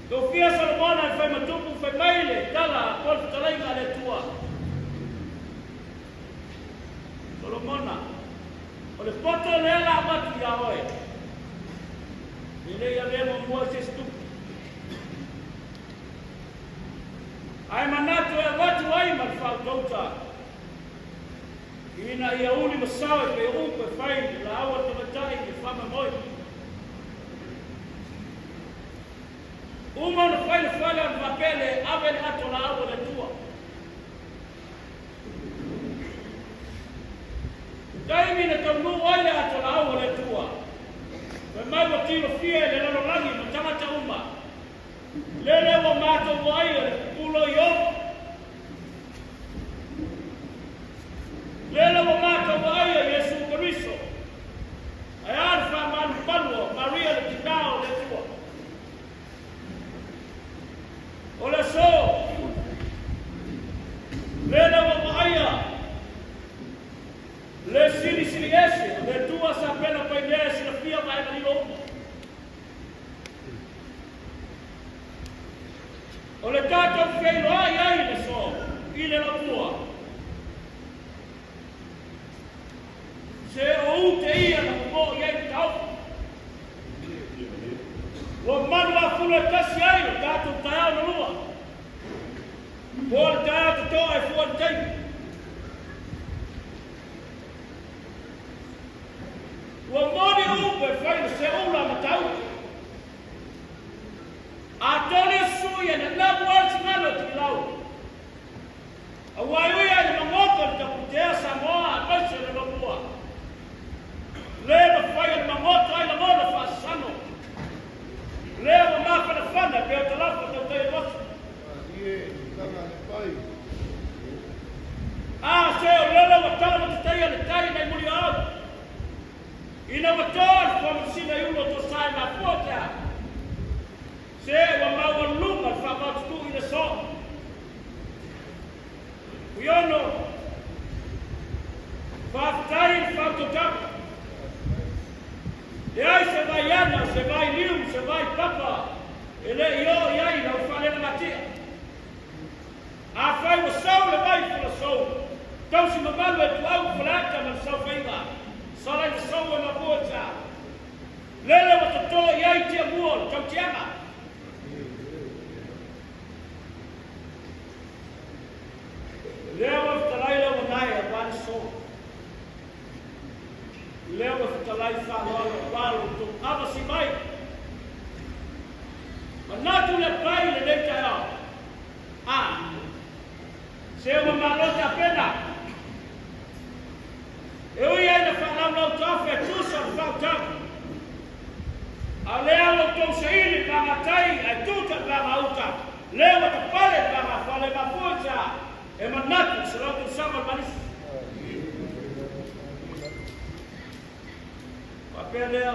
Tofia Solomona e fai matupu fai mai le tala po o le fetalaiga a le Atua. Solomona, o le poto lea la avatu iā oe, e le i avea muamua i se isi tupu. Ae manatu e avatu ai ma le faautauta Ina ia uli ma sao e pei o upu e fai i le laau a le tamaitai i le faamoemoe. Uma ona fai le fale ona faapea lea e ave le ato laau a le Atua. Taimi na taunuu ai le ato laau a le Atua, fai mai ua tilofia e le lalolagi ma tagata uma, lele ua matou vaaia le pupulo i Olo. Lele ua matou vaaia Iesu Keriso, ae a le faamalumalu o Maria le Tina o le Atua. O le aso, lele ua vaaia le silisili ese o le Atua sa pena mai mea e silafia vaega lilo uma. O le tatou feiloai ai i le aso i le Lapua. Se o ute ia na momoo i ai le taofi. Ua malu afulu e tasi ai lo tatou taeao na lua. Po o le taeao totoa e fua i le taimi. Ua moni upu e fai le seula ma tautu. A toli e sui e nanamu ai le sigalo e tigilau. Aua e ui ai le magoto i le taputea Samoa aemaise le lomua. Le mafai e le magoto ai lagona faasasano. Le ua mafanafana e pei o talafa tautai e lotu. A se o lele ua tala matataia le tai nai muli o au. Ina ua toa le fuamasina i ulu o Tosa e mafua te a. Se ua maualuluga le faamaututu i le so. Fuiono, faafetai i le faautautaga. Leai se vai ana, se vai liu, se vai papa e le i oo i ai lau faalelagatia. Afai ua sau le vai folasou, tausi mamalu e tuau Faleata ma le saofaiga, sala i le sou e mafua i sa. Lele ua toto i ai tiamua o le tautiaga. Lea ua fetalai lau manae aua le so. Lea ua fetalai faaaloalo aua lo outou avasi mai. Manatu le pai i lenei taeao. A, se ua malo tapena. E ui ai na faalaulau taofi e tusa o le faautaga. A o lea ua outou saili i pagatai ae tuta i pagauta, lea ua tapale i pagafale mafua i sea e manatu i 100 tausaga o le malisi. Faapea lea,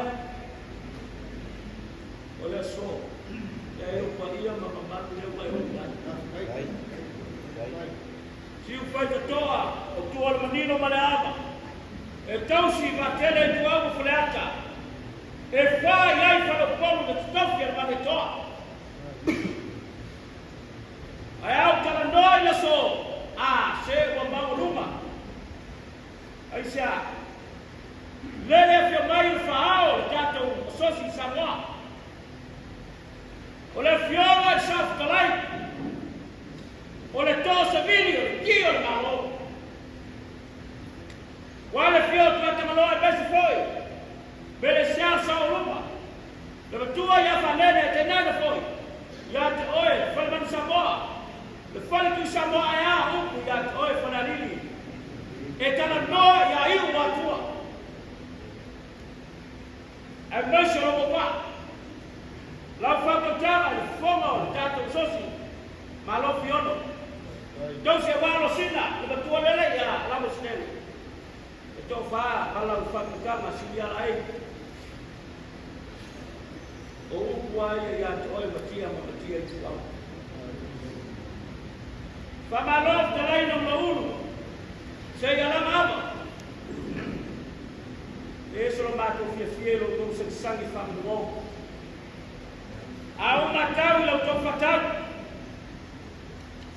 o le aso, ia e ou paia ma mamalu lea ua e oo i ai. Siu fai totoa o tua o le manino ma le ava, e tausi vaatele i Tuau ma Faleata, e fa i ai Faleupolu le totofi a le Valetoa. Ae a ou talanoa i le aso, a, se ua maualuga. Aisea? Lele afio mai le faaao o le tatou asosi i Samoa. O le afioga i le Saofetalai, o le too savili o le ki o le Malo. Ua le afio o Tuatagaloa aemaise foi Pelesia Saoluma, le matua ia Fanene e tainane foi ia te oe le Fale Manu Samoa, le Fale Tui Samoa ae a upu ia te oe Falealili e talanoa ia iu o Atua. Aemaise o lou papa, lau faatautaga i le fofoga o le tatou sosi Malo Fiono. Tausi aua Losina, le matua lele ia Lamosinele. E toafa ma lau faatautaga silia ai. O upu a ia ia te oe matia ma matia ituau. Faamalo fetalai na ulu se ia lama ava. E ese lo matou fiafia i lo outou sagisagi faamanuo. A ou matau i la outou faatau,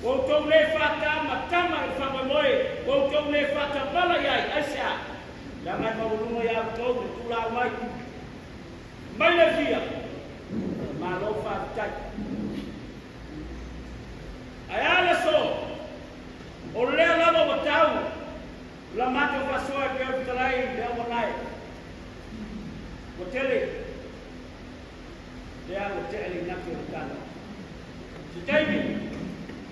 ua outou le faatamatama i le faamoemoe, ua outou le faatamala i ai, aisea? Leaga e maualuga ia outou le tulao mai. Mai le fia, malo faafetai. Ae a le aso, o lea lava ua tau. La matou faasoa e pei o le fetalai i le auanae, ua tele lea ua tea le inati o le tala. Se taimi,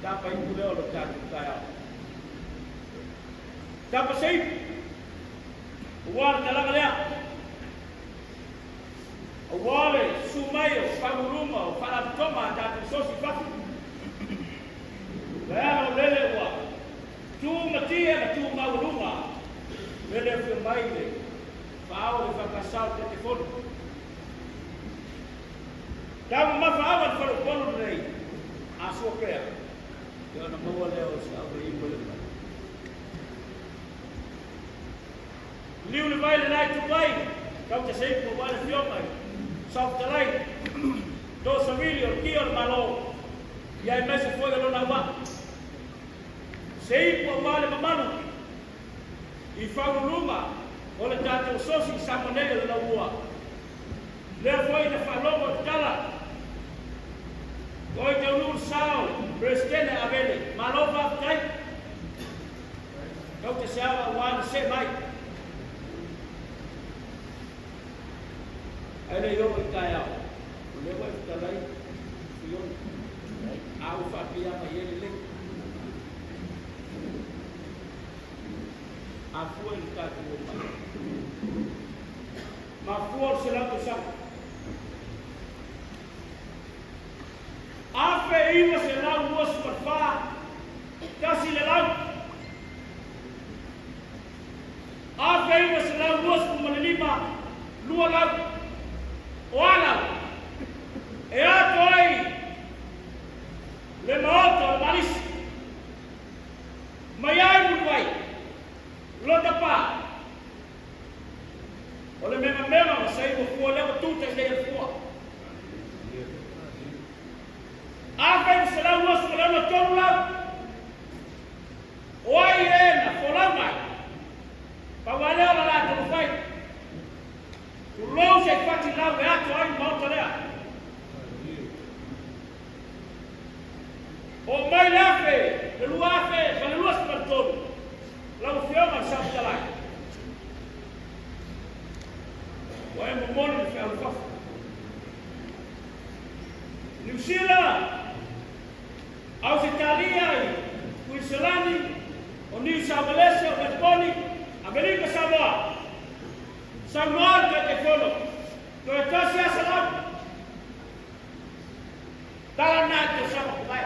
tapa ipu lea o le tatou taeao. Tapa se ipu, aua le talaga lea. Aua le susu mai o faauluuluga o faalapotopotoga a tatou sosi i fafo. Leaga o lele ua tu matie ma tu maualuga lele afio mai le faaao le faakasao le Taitaifono. Tau mamafa ava le faleupolu lenei a sua pea ia ona maua lea o se ave ipo le mai. Liu le vai le lai tu ai, tau te seipu aua le afioga i Saofetalai, to savili o le kia o le Malo, ia aemaise foi o lona auvaa. Seipu aua le mamalu i faauluuluga o le tatou sosi i Samoa nei o le laumua. Lea foi na faalogo i le tala, oi taunuu le sa o le Peresetene Avele, malo faafetai. Kau te seava aua le see mai. Ae le i oo i taeao, o lea ua e fetalai Fiona, a ua faapiama i ai lelei. Afua i le tatou omai. Mafua o le 100 tausaga. 1924, tasi le lau. 1925, lua lau. O a lau? E ato ai le maota o le Malisi. Mai ai Muluai, lota pa. O le megamega ma sai ua fua lea ua tu tailei a le fua. 1923 lau. O ai e na folau mai. Pau lava lea o la latou mafai. Tulou se i fati lau e ato ai le maota lea. Oo mai le afe, le 2023, lau Afioga i le Saofetalai. Ua e momoli le feau i fafo. Niu Sila, Ausetalia, Kuiniselani, o Niu Saumalese, o Meleboni, Amerika Samoa. Saunoa le Taitaifono, toe tasi asa lau. Tala na i tausaga ua mavae.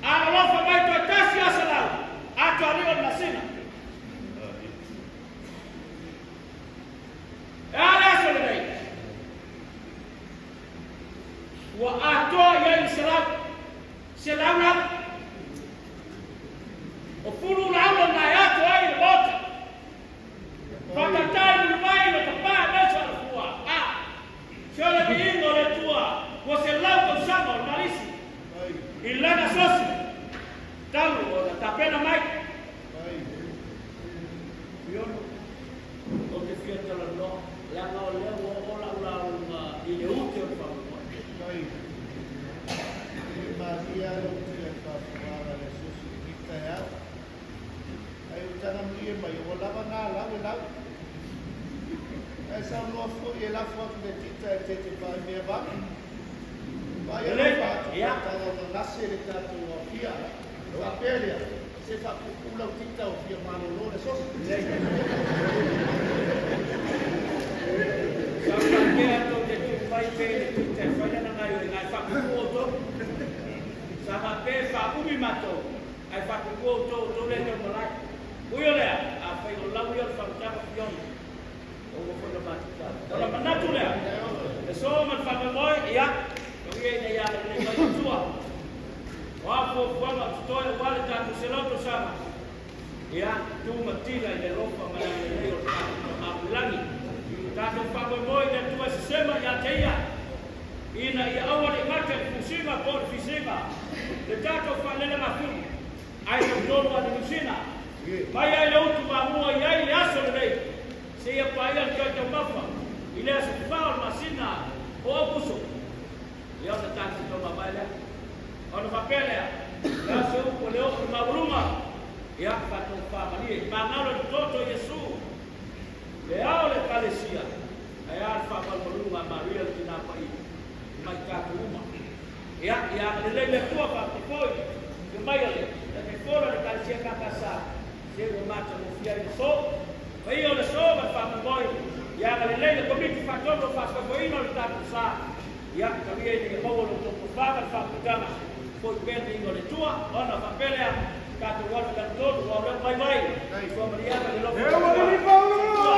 Alolofa mai toe tasi asa lau, atoa lio le masina. E a le aso lenei? Ua atoa i ai le 100 lau. O pulu ulaula na e atoa ai le maota. Faataitai mulimai le tapā aemaise o Alafua. A. Se o le viiga o le Atua ua 100 tausaga o le Malisi i lana asosi talu ona tapena mai. Fiono, Ou te fia talanoa, leaga o lea ua oo lau lauga i le ute o le faamoemoe. Maria lau tia faafuaga le asosi i lenei taeao. Ae ua tagamulie mai, ua lava nā lau e lau. Ae saunoa foi e lafo atu le tita e tete pae mea vave. Vaai alofa atu tau ona lase le tatou aofia. Ona faapea lea, se faapuupuu lau tita o fia malolo le sosi. Sa faapea tou te tuu mai pe le tita e fai lana gaioiga ae faapuupuu outou. Sa faapea e faaumi matou. Ae faapitoa outou, outou lea e tau malae. Ui o lea, afai o lau ia o le faamatanga Fiona, ua uma foi ona matou tala. Ona manatu lea, le so ma le faamoemoe, ia, tau ia ina ia agalelei mai le Atua. O a fuafuaga o totoe aua le tatou 100 tausaga, ia, tu ma tila i le alofa ma le agalelei o le tatou Tama i le Lagi. Tatou faamoemoe i le Atua e sesema ia te Ia. Ina ia aua ne i gata i le fusiga po o le fisiga le tatou faalelegafulu, ae tautonu a le Niu Sila mai ai le utu mamua i ai le aso lenei seia paia le toe taumafa i le aso 4 o le masina o Aokuso. Ia ona tatou taumamae lea. Ona faapea lea, le aso upu o le oo i le maualuga. Ia, faatofamalie, magalo i le toto o Iesu, le ao o le Ekalesia, ae a le faamalumaluga a Maria le Tina Paia mai tatou uma. Ia, ia agalelei le Atua faapea foi le mai a le Taitaifono a le Ekalesia EKKS, se ua matagofie ai le aso. Paia o le aso ma le faamoemoe, ia agalelei le Komiti Faatonu o Faafoefoeina o le tatou sa. Ia, tau ia ina ia maua lo outou tofa ma le faautautaga, foi pea le viiga o le Atua, ona faapea lea, tatou alu i lagatonu, aua o lea ua vaivai, soifua manuia ma le alofa o le Atua.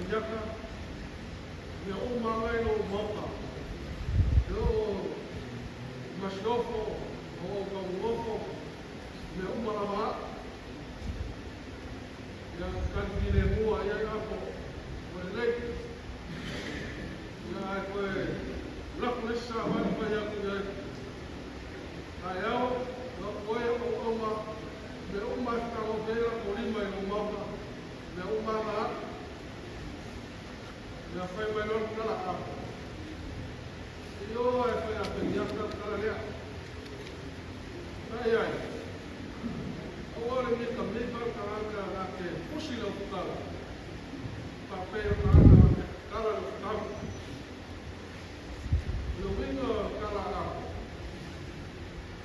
Peniaka, mea uma lava i lou Maota, e oo i Masiofo, o ou Taugofo, mea uma lava a'u. Ia tali filemu lava i ai apo ua lelei. Ia ae toe lafo le isi savali fai atu i ai. Taeao, o oe o auauna, mea uma e fetagofie ai latou lima i lou Maota, mea uma lava a'u. Ia fai mai loa le tala apo. Se i oo lava e fai a Peniaka le tala lea. Fai ai, Aua le mitamita le tagata na te pusi le ofutau, faapea o le tagata na te tatala le ofutau. O le uiga o le tala a Apo,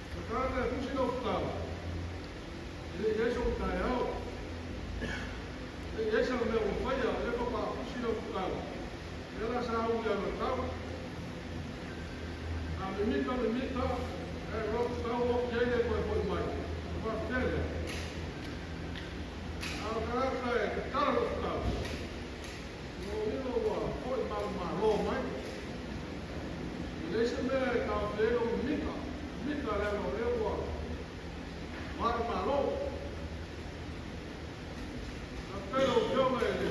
o le tagata e pusi le ofutau, e le i i ai sona taeao, e le i i ai sana mea ua faia, o lea faatoa pusi le ofutau, lea la sa uli ai ma le tau. A mimita mimita, e lotu tau oki ai le toe foi mai, ona faapea lea, A o le tagata e tatala lou tau, o lona uiga ua foi malomalo mai. E leai se mea e taofi ai lou mimita, mimita leaga o lea ua vae malo. Faafetai lau Afioga i le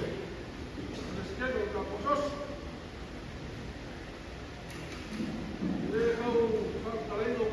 Peresetene o le tatou Asosi. E le tau faamatalaina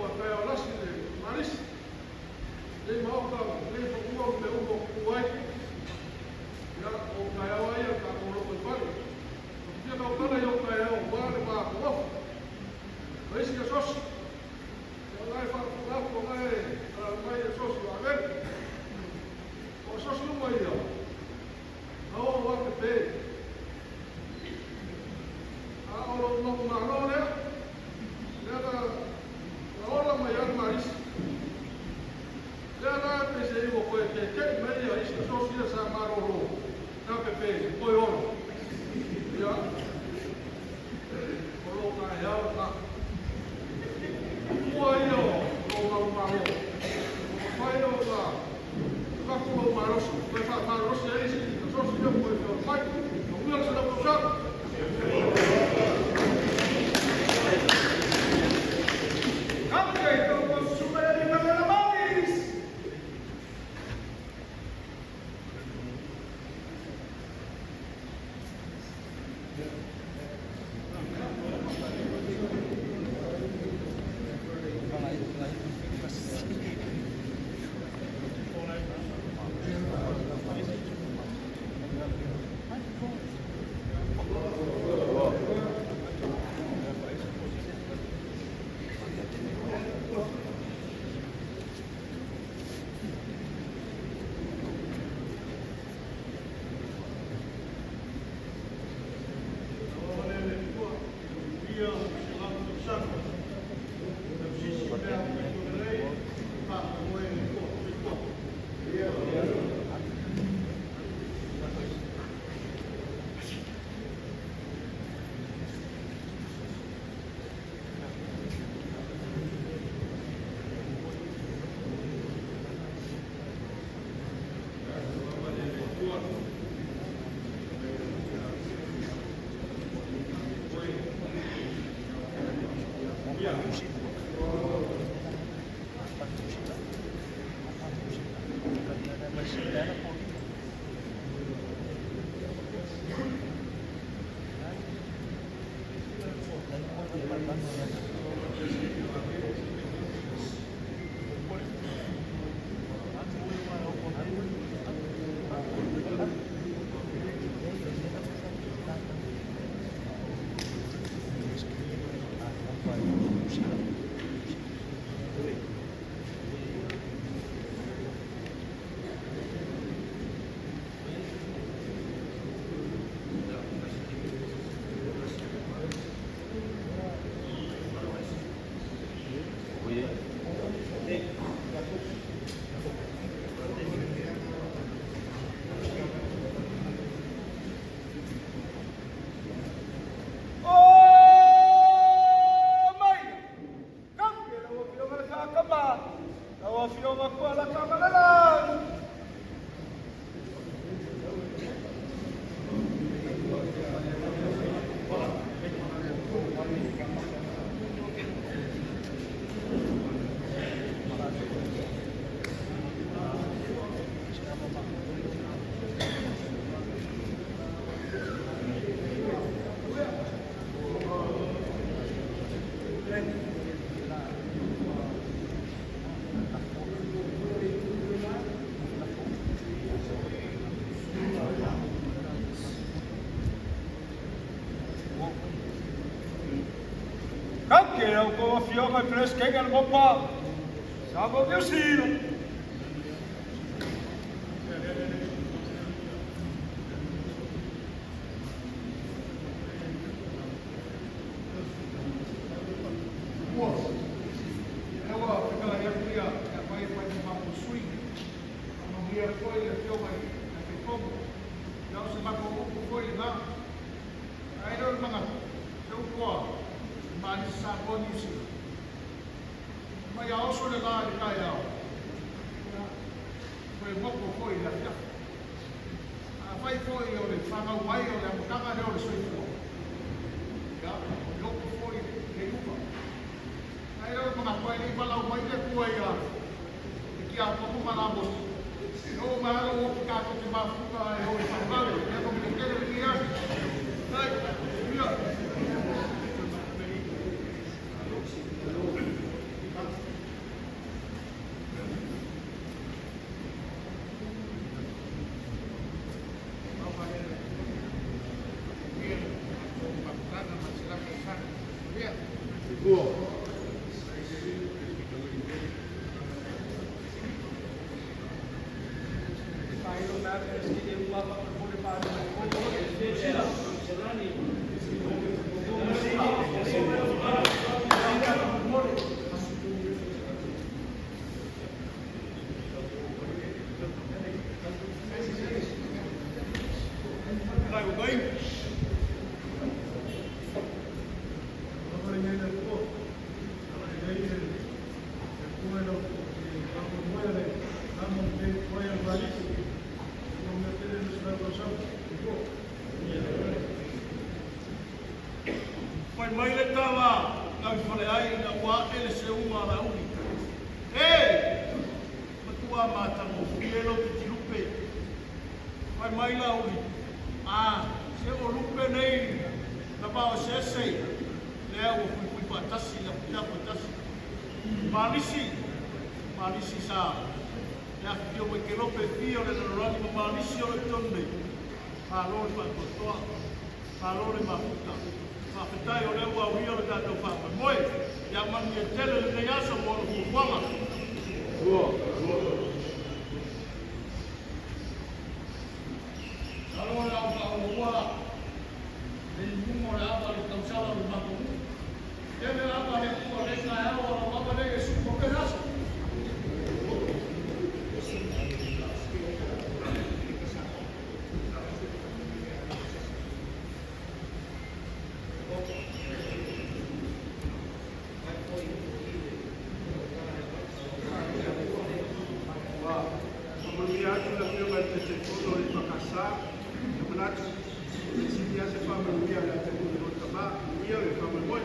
outou afioga i Peresetene a le Mopa, Samoa Niu Sila. Ua, lea ua fetalai atu ia fai e fai ma matou sui, faamanuia atu foi le Afioga i le Taitaifono. Ia o se matou upu foi lena, ae le o le manatu, se upu a Malisi Samoa Niu Sila. Mai a oso le la i le taeao, ia, toe moto foi i le afiafi. Afai foi o le fanau mai o le amataga lea o le soifua, ia, o le oti foi le iuga. Ae le o le manatu ai le i valaau mai le Atua ia le tiakono ma Lamosi, e oo mai lava lou oti tatou te mafuta ae o i faavave, ia manuia tele lenei aso. Faafetai. Manuia. Fai mai le tala na i fale ai ina ua ae le seuga a Laauli. E! Matua matagofie lou titilupe. Fai mai Laauli, A, se o lupe nei na vaoeseese lea ua fuifui faatasi i le afiafi e tasi. Malisi, Malisi sa le afifio mai Kelope e fia o le lalolagi ma Malisi o lo o i totonu nei. Malo le faatoatoa. Malo le mafuta. Faafetai o lea ua aulia lo tatou faamoemoe. Ia manuia tele lenei aso mo ona fuafuaga. Masalo o le a ou faaauaua le iuga o le ava i le tausala o le matou nuu. Tele ava a le Atua i lenei taeao, a o lau ava lea ia sui mo pea aso. Ua faamanuia atu le Afioga i le Taitaifono o le EFKS, ia manatu, e sili lava se faamanuia le atunuu i lo tama. Manuia le faamoemoe.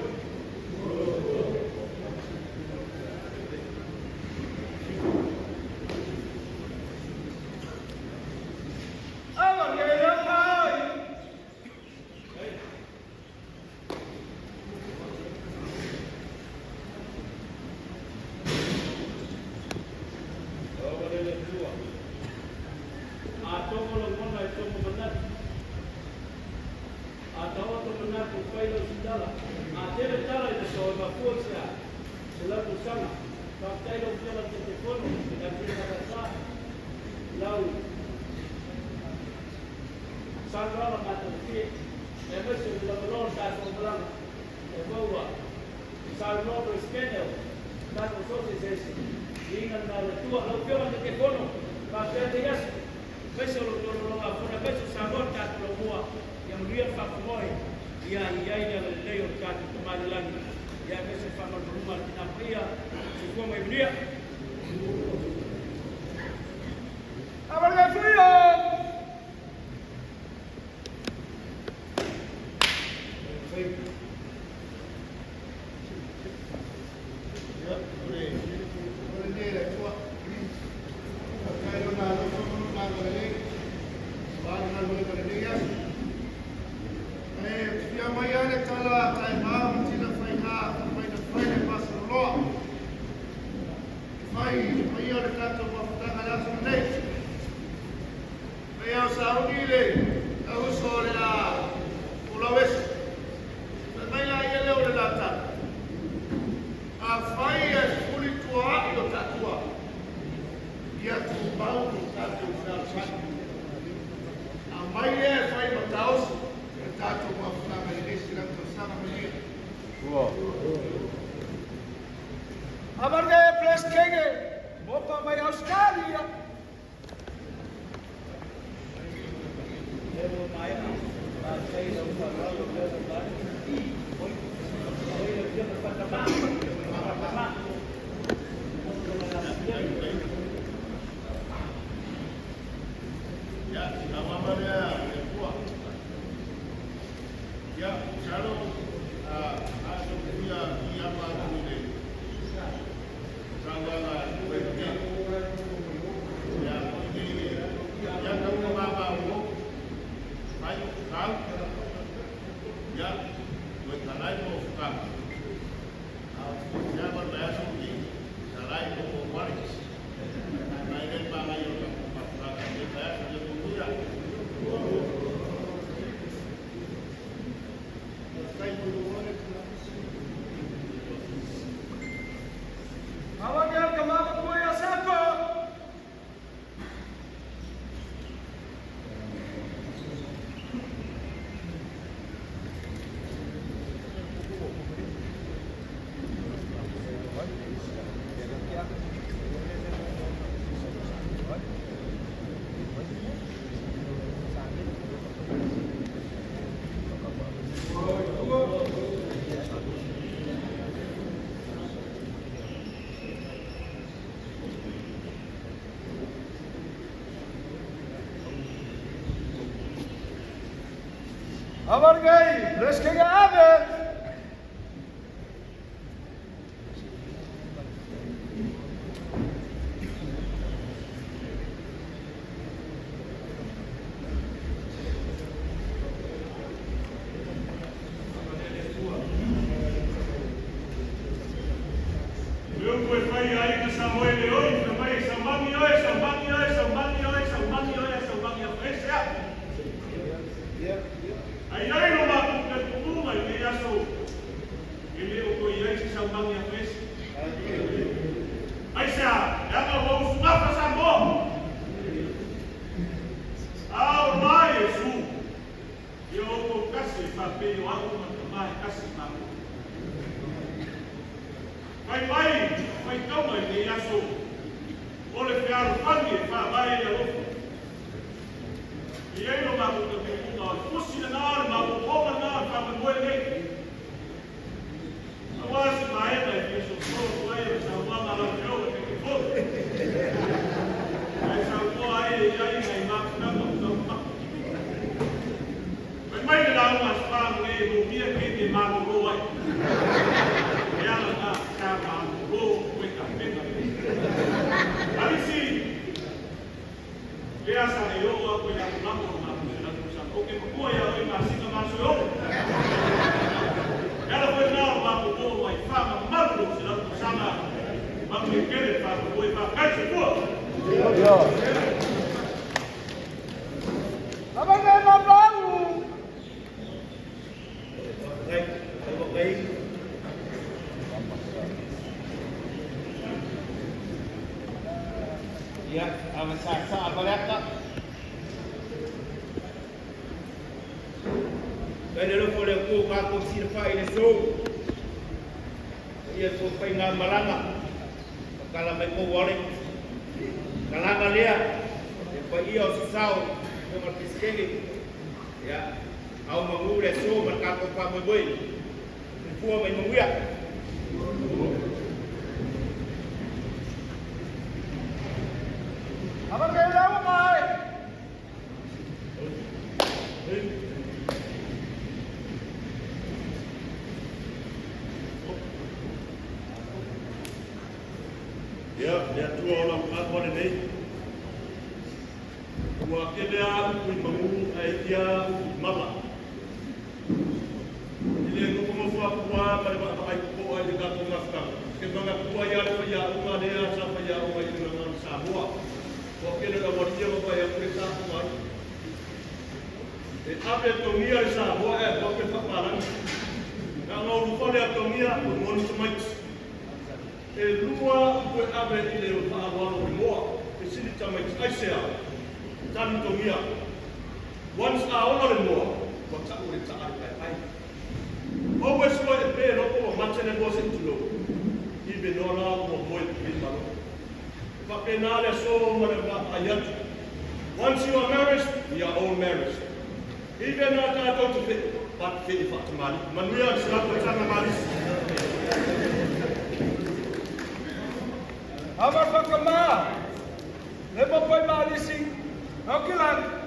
Ua le Atua. A tomo lagona e tomo manatu. A taoto manatu fai lau sitala. A tele tala i le so e mafua i se a. Se lau tausaga. Faafetai lau Afioga i le Taitaifono, le Afioga Tata, lau saunoaga matagofie, aemaise o le lavaloa o le tatou malaga e maua saunoa Peresetene o tatou sosi eseese. Viiga lena o le Atua. Lau Afioga i le Taitaifono, faafetai lenei aso, aemaise o lo outou lologafone, aemaise o Samoa le tatou laumua, ia manuia le faamoemoe, ia i ai le agalelei o le tatou Tama i le lagi, ia aemaise le faamalumaluga a le Tina Paia. Soifua ma ia manuia. Ia, o le lenei e le Atua. Faafetai i Lona alofa ma Lona agalelei aua le galuega i lenei aso. Ae ou te fia aumai lava le tala a Taema ma Tina Faiga fai mai na fai le pasaloloa. Amarga e Presidente, mopa mai Australia. Ia, tauama lea le Atua. Ia, masalo a so fia piiama atu i le saunoaga a le Peresetene. Ia, i le, ia tau ina mama o fai o kau. Ia, ua talai mo fukaga. Ia, ma le vaiaso ua talai mo wale. Mai le manaia o tatou mafutaga i lenei vaiaso, ia manuia. Amarga kamama kuya sako. Amarga Presidente Ave. Le upu e fai a aiga Samoa e le oi, fai mai e saumangi oe, saumangi oe, saumangi oe, saumangi oe, saumangi a fai sea. Ai ai lo matou talitonuga i lenei aso, e le o toe i ai se saumangi a fai. Aisea? Leaga ua usugafa Samoa. A o la Iesu, ia outou tasi e faapei o au ma le Tama e tasi matou. Fai mai faitauga i lenei aso, o le fealofani e faavae i le alofa. E i ai lo matou talitonuga o le fusi lena, o le maopoopoga lena o le faamoemoe lenei. Aua se vaega e fia soso atu ai o le saunoaga a lau Afioga Taitaifono. Ae saunoa ai e i ai nai mafutaga o taumamafa. Fai mai le lauga a Spang nei e moomia taimi e malolo ai. O le ala lena sa malolo koe tapena lelei. Alisi, lea sa le oo aku i lagolago o le matou 100 tausaga. Ou te matua ia oe i masina ma aso e ono. Le ala foi lena o le matou oo mai faamamalu lou 100 tausaga. Manuia tele le faamoemoe faafetai soifua. Amarga Mamalu. Ia, ava sa Faleata. Kai le lofo le ku ka ko sira fa i le so. Ia so fai ngā malanga. Pakala mai ko wale. Kalanga lea. E pa ia o sasao. Ko ma piskele. Ia. Au mangu le so ma ka ko pa moi moi. Fua mai manguia. Amarga lau mai. Ia, le Atua o lau atoa lenei. Ua kele a upu i magu ae ia upu i mala. I le nofonofo atu lava ma le vaavaai totoa i le tatou mafutaga, ke manatua ai a le faiaoga lea sa faiaoga i le gagana Samoa. Ua kele o le aualiia ma vae atu le sa aoga ai. E ave togia le Samoa ae alu atu le faapalagi. Na ona ulufale a togia o ngoni tamaiti. E lua upu e ave i le faaaloalo o le moa, fesili tamaiti, Aisea? Tali togia, Once a ola le moa, ua ta'u le ta'a le paepae. Always loa e pe loko ua mate le moa se i tulou. Even noa la ua moe i malo. Faapena le aso ma le vaavaai atu. Once you are married, we are all married. Even a tatou te fe'i, but fe'i faatamalii. Manuia le selau tausaga malisi. Ava whakama, le mapai malisi, ngau.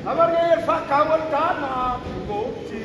Amarge fa kawal tana goti.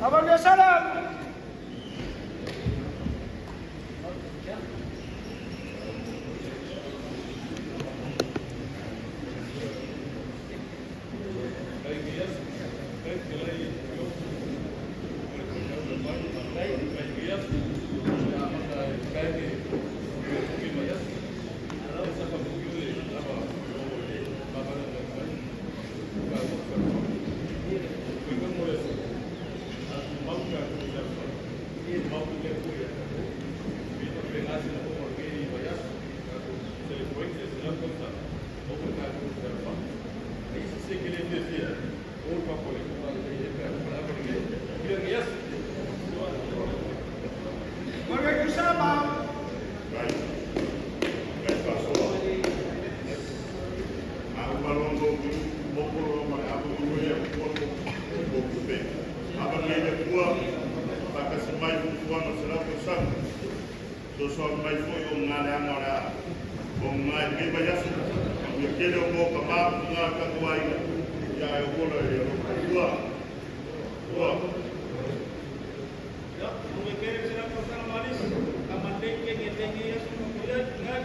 Amarge salam. Marge kusama. Vai. Vai fasoa. Au malongo mokolo ma abu ia polo o kupe. Aba le kua pa kasi mai fuanga sera ko sa. So so mai fo o ngā le anga ora. O ngā me ba yasu. Ia kele o mo ka ma ngā ka kua ia. Ia e o e o kua. Kua. Ya, nunge kere sila kausanga malis, kamandeng ke ngetenge ya sumo kuya ngai.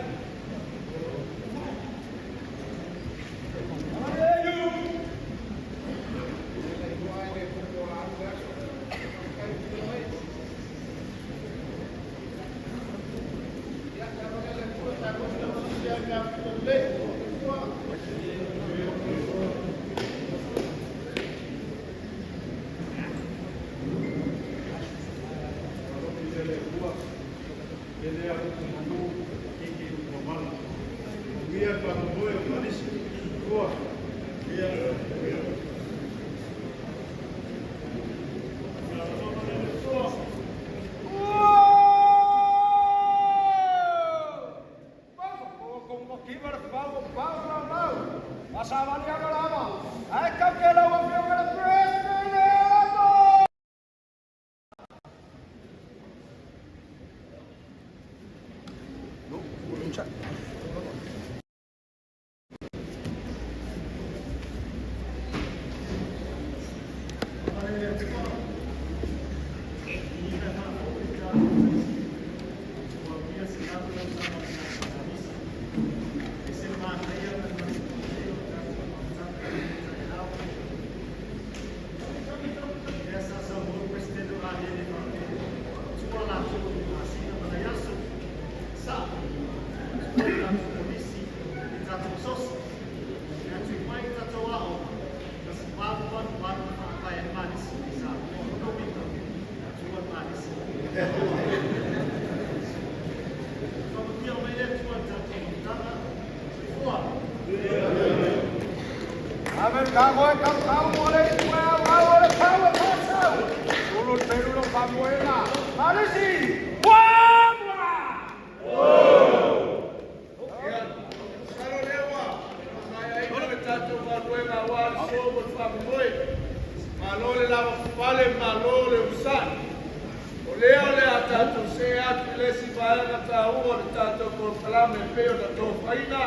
O lea o le a tatou see atu i le isi vaega taua o le tatou polokalame e pei ona tofaina,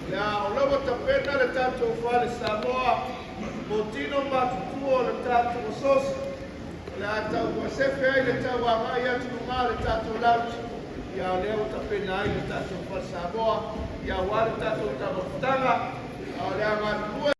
o le a o lava tapena le tatou fale Samoa mo tino matutua o le tatou asosi. O le a tauasefe ai le tauagai atu luga le tatou lounge. Ia o lea ua tapena ai le tatou fale Samoa, ia aua le tatou taumafataga, a o le a galulue.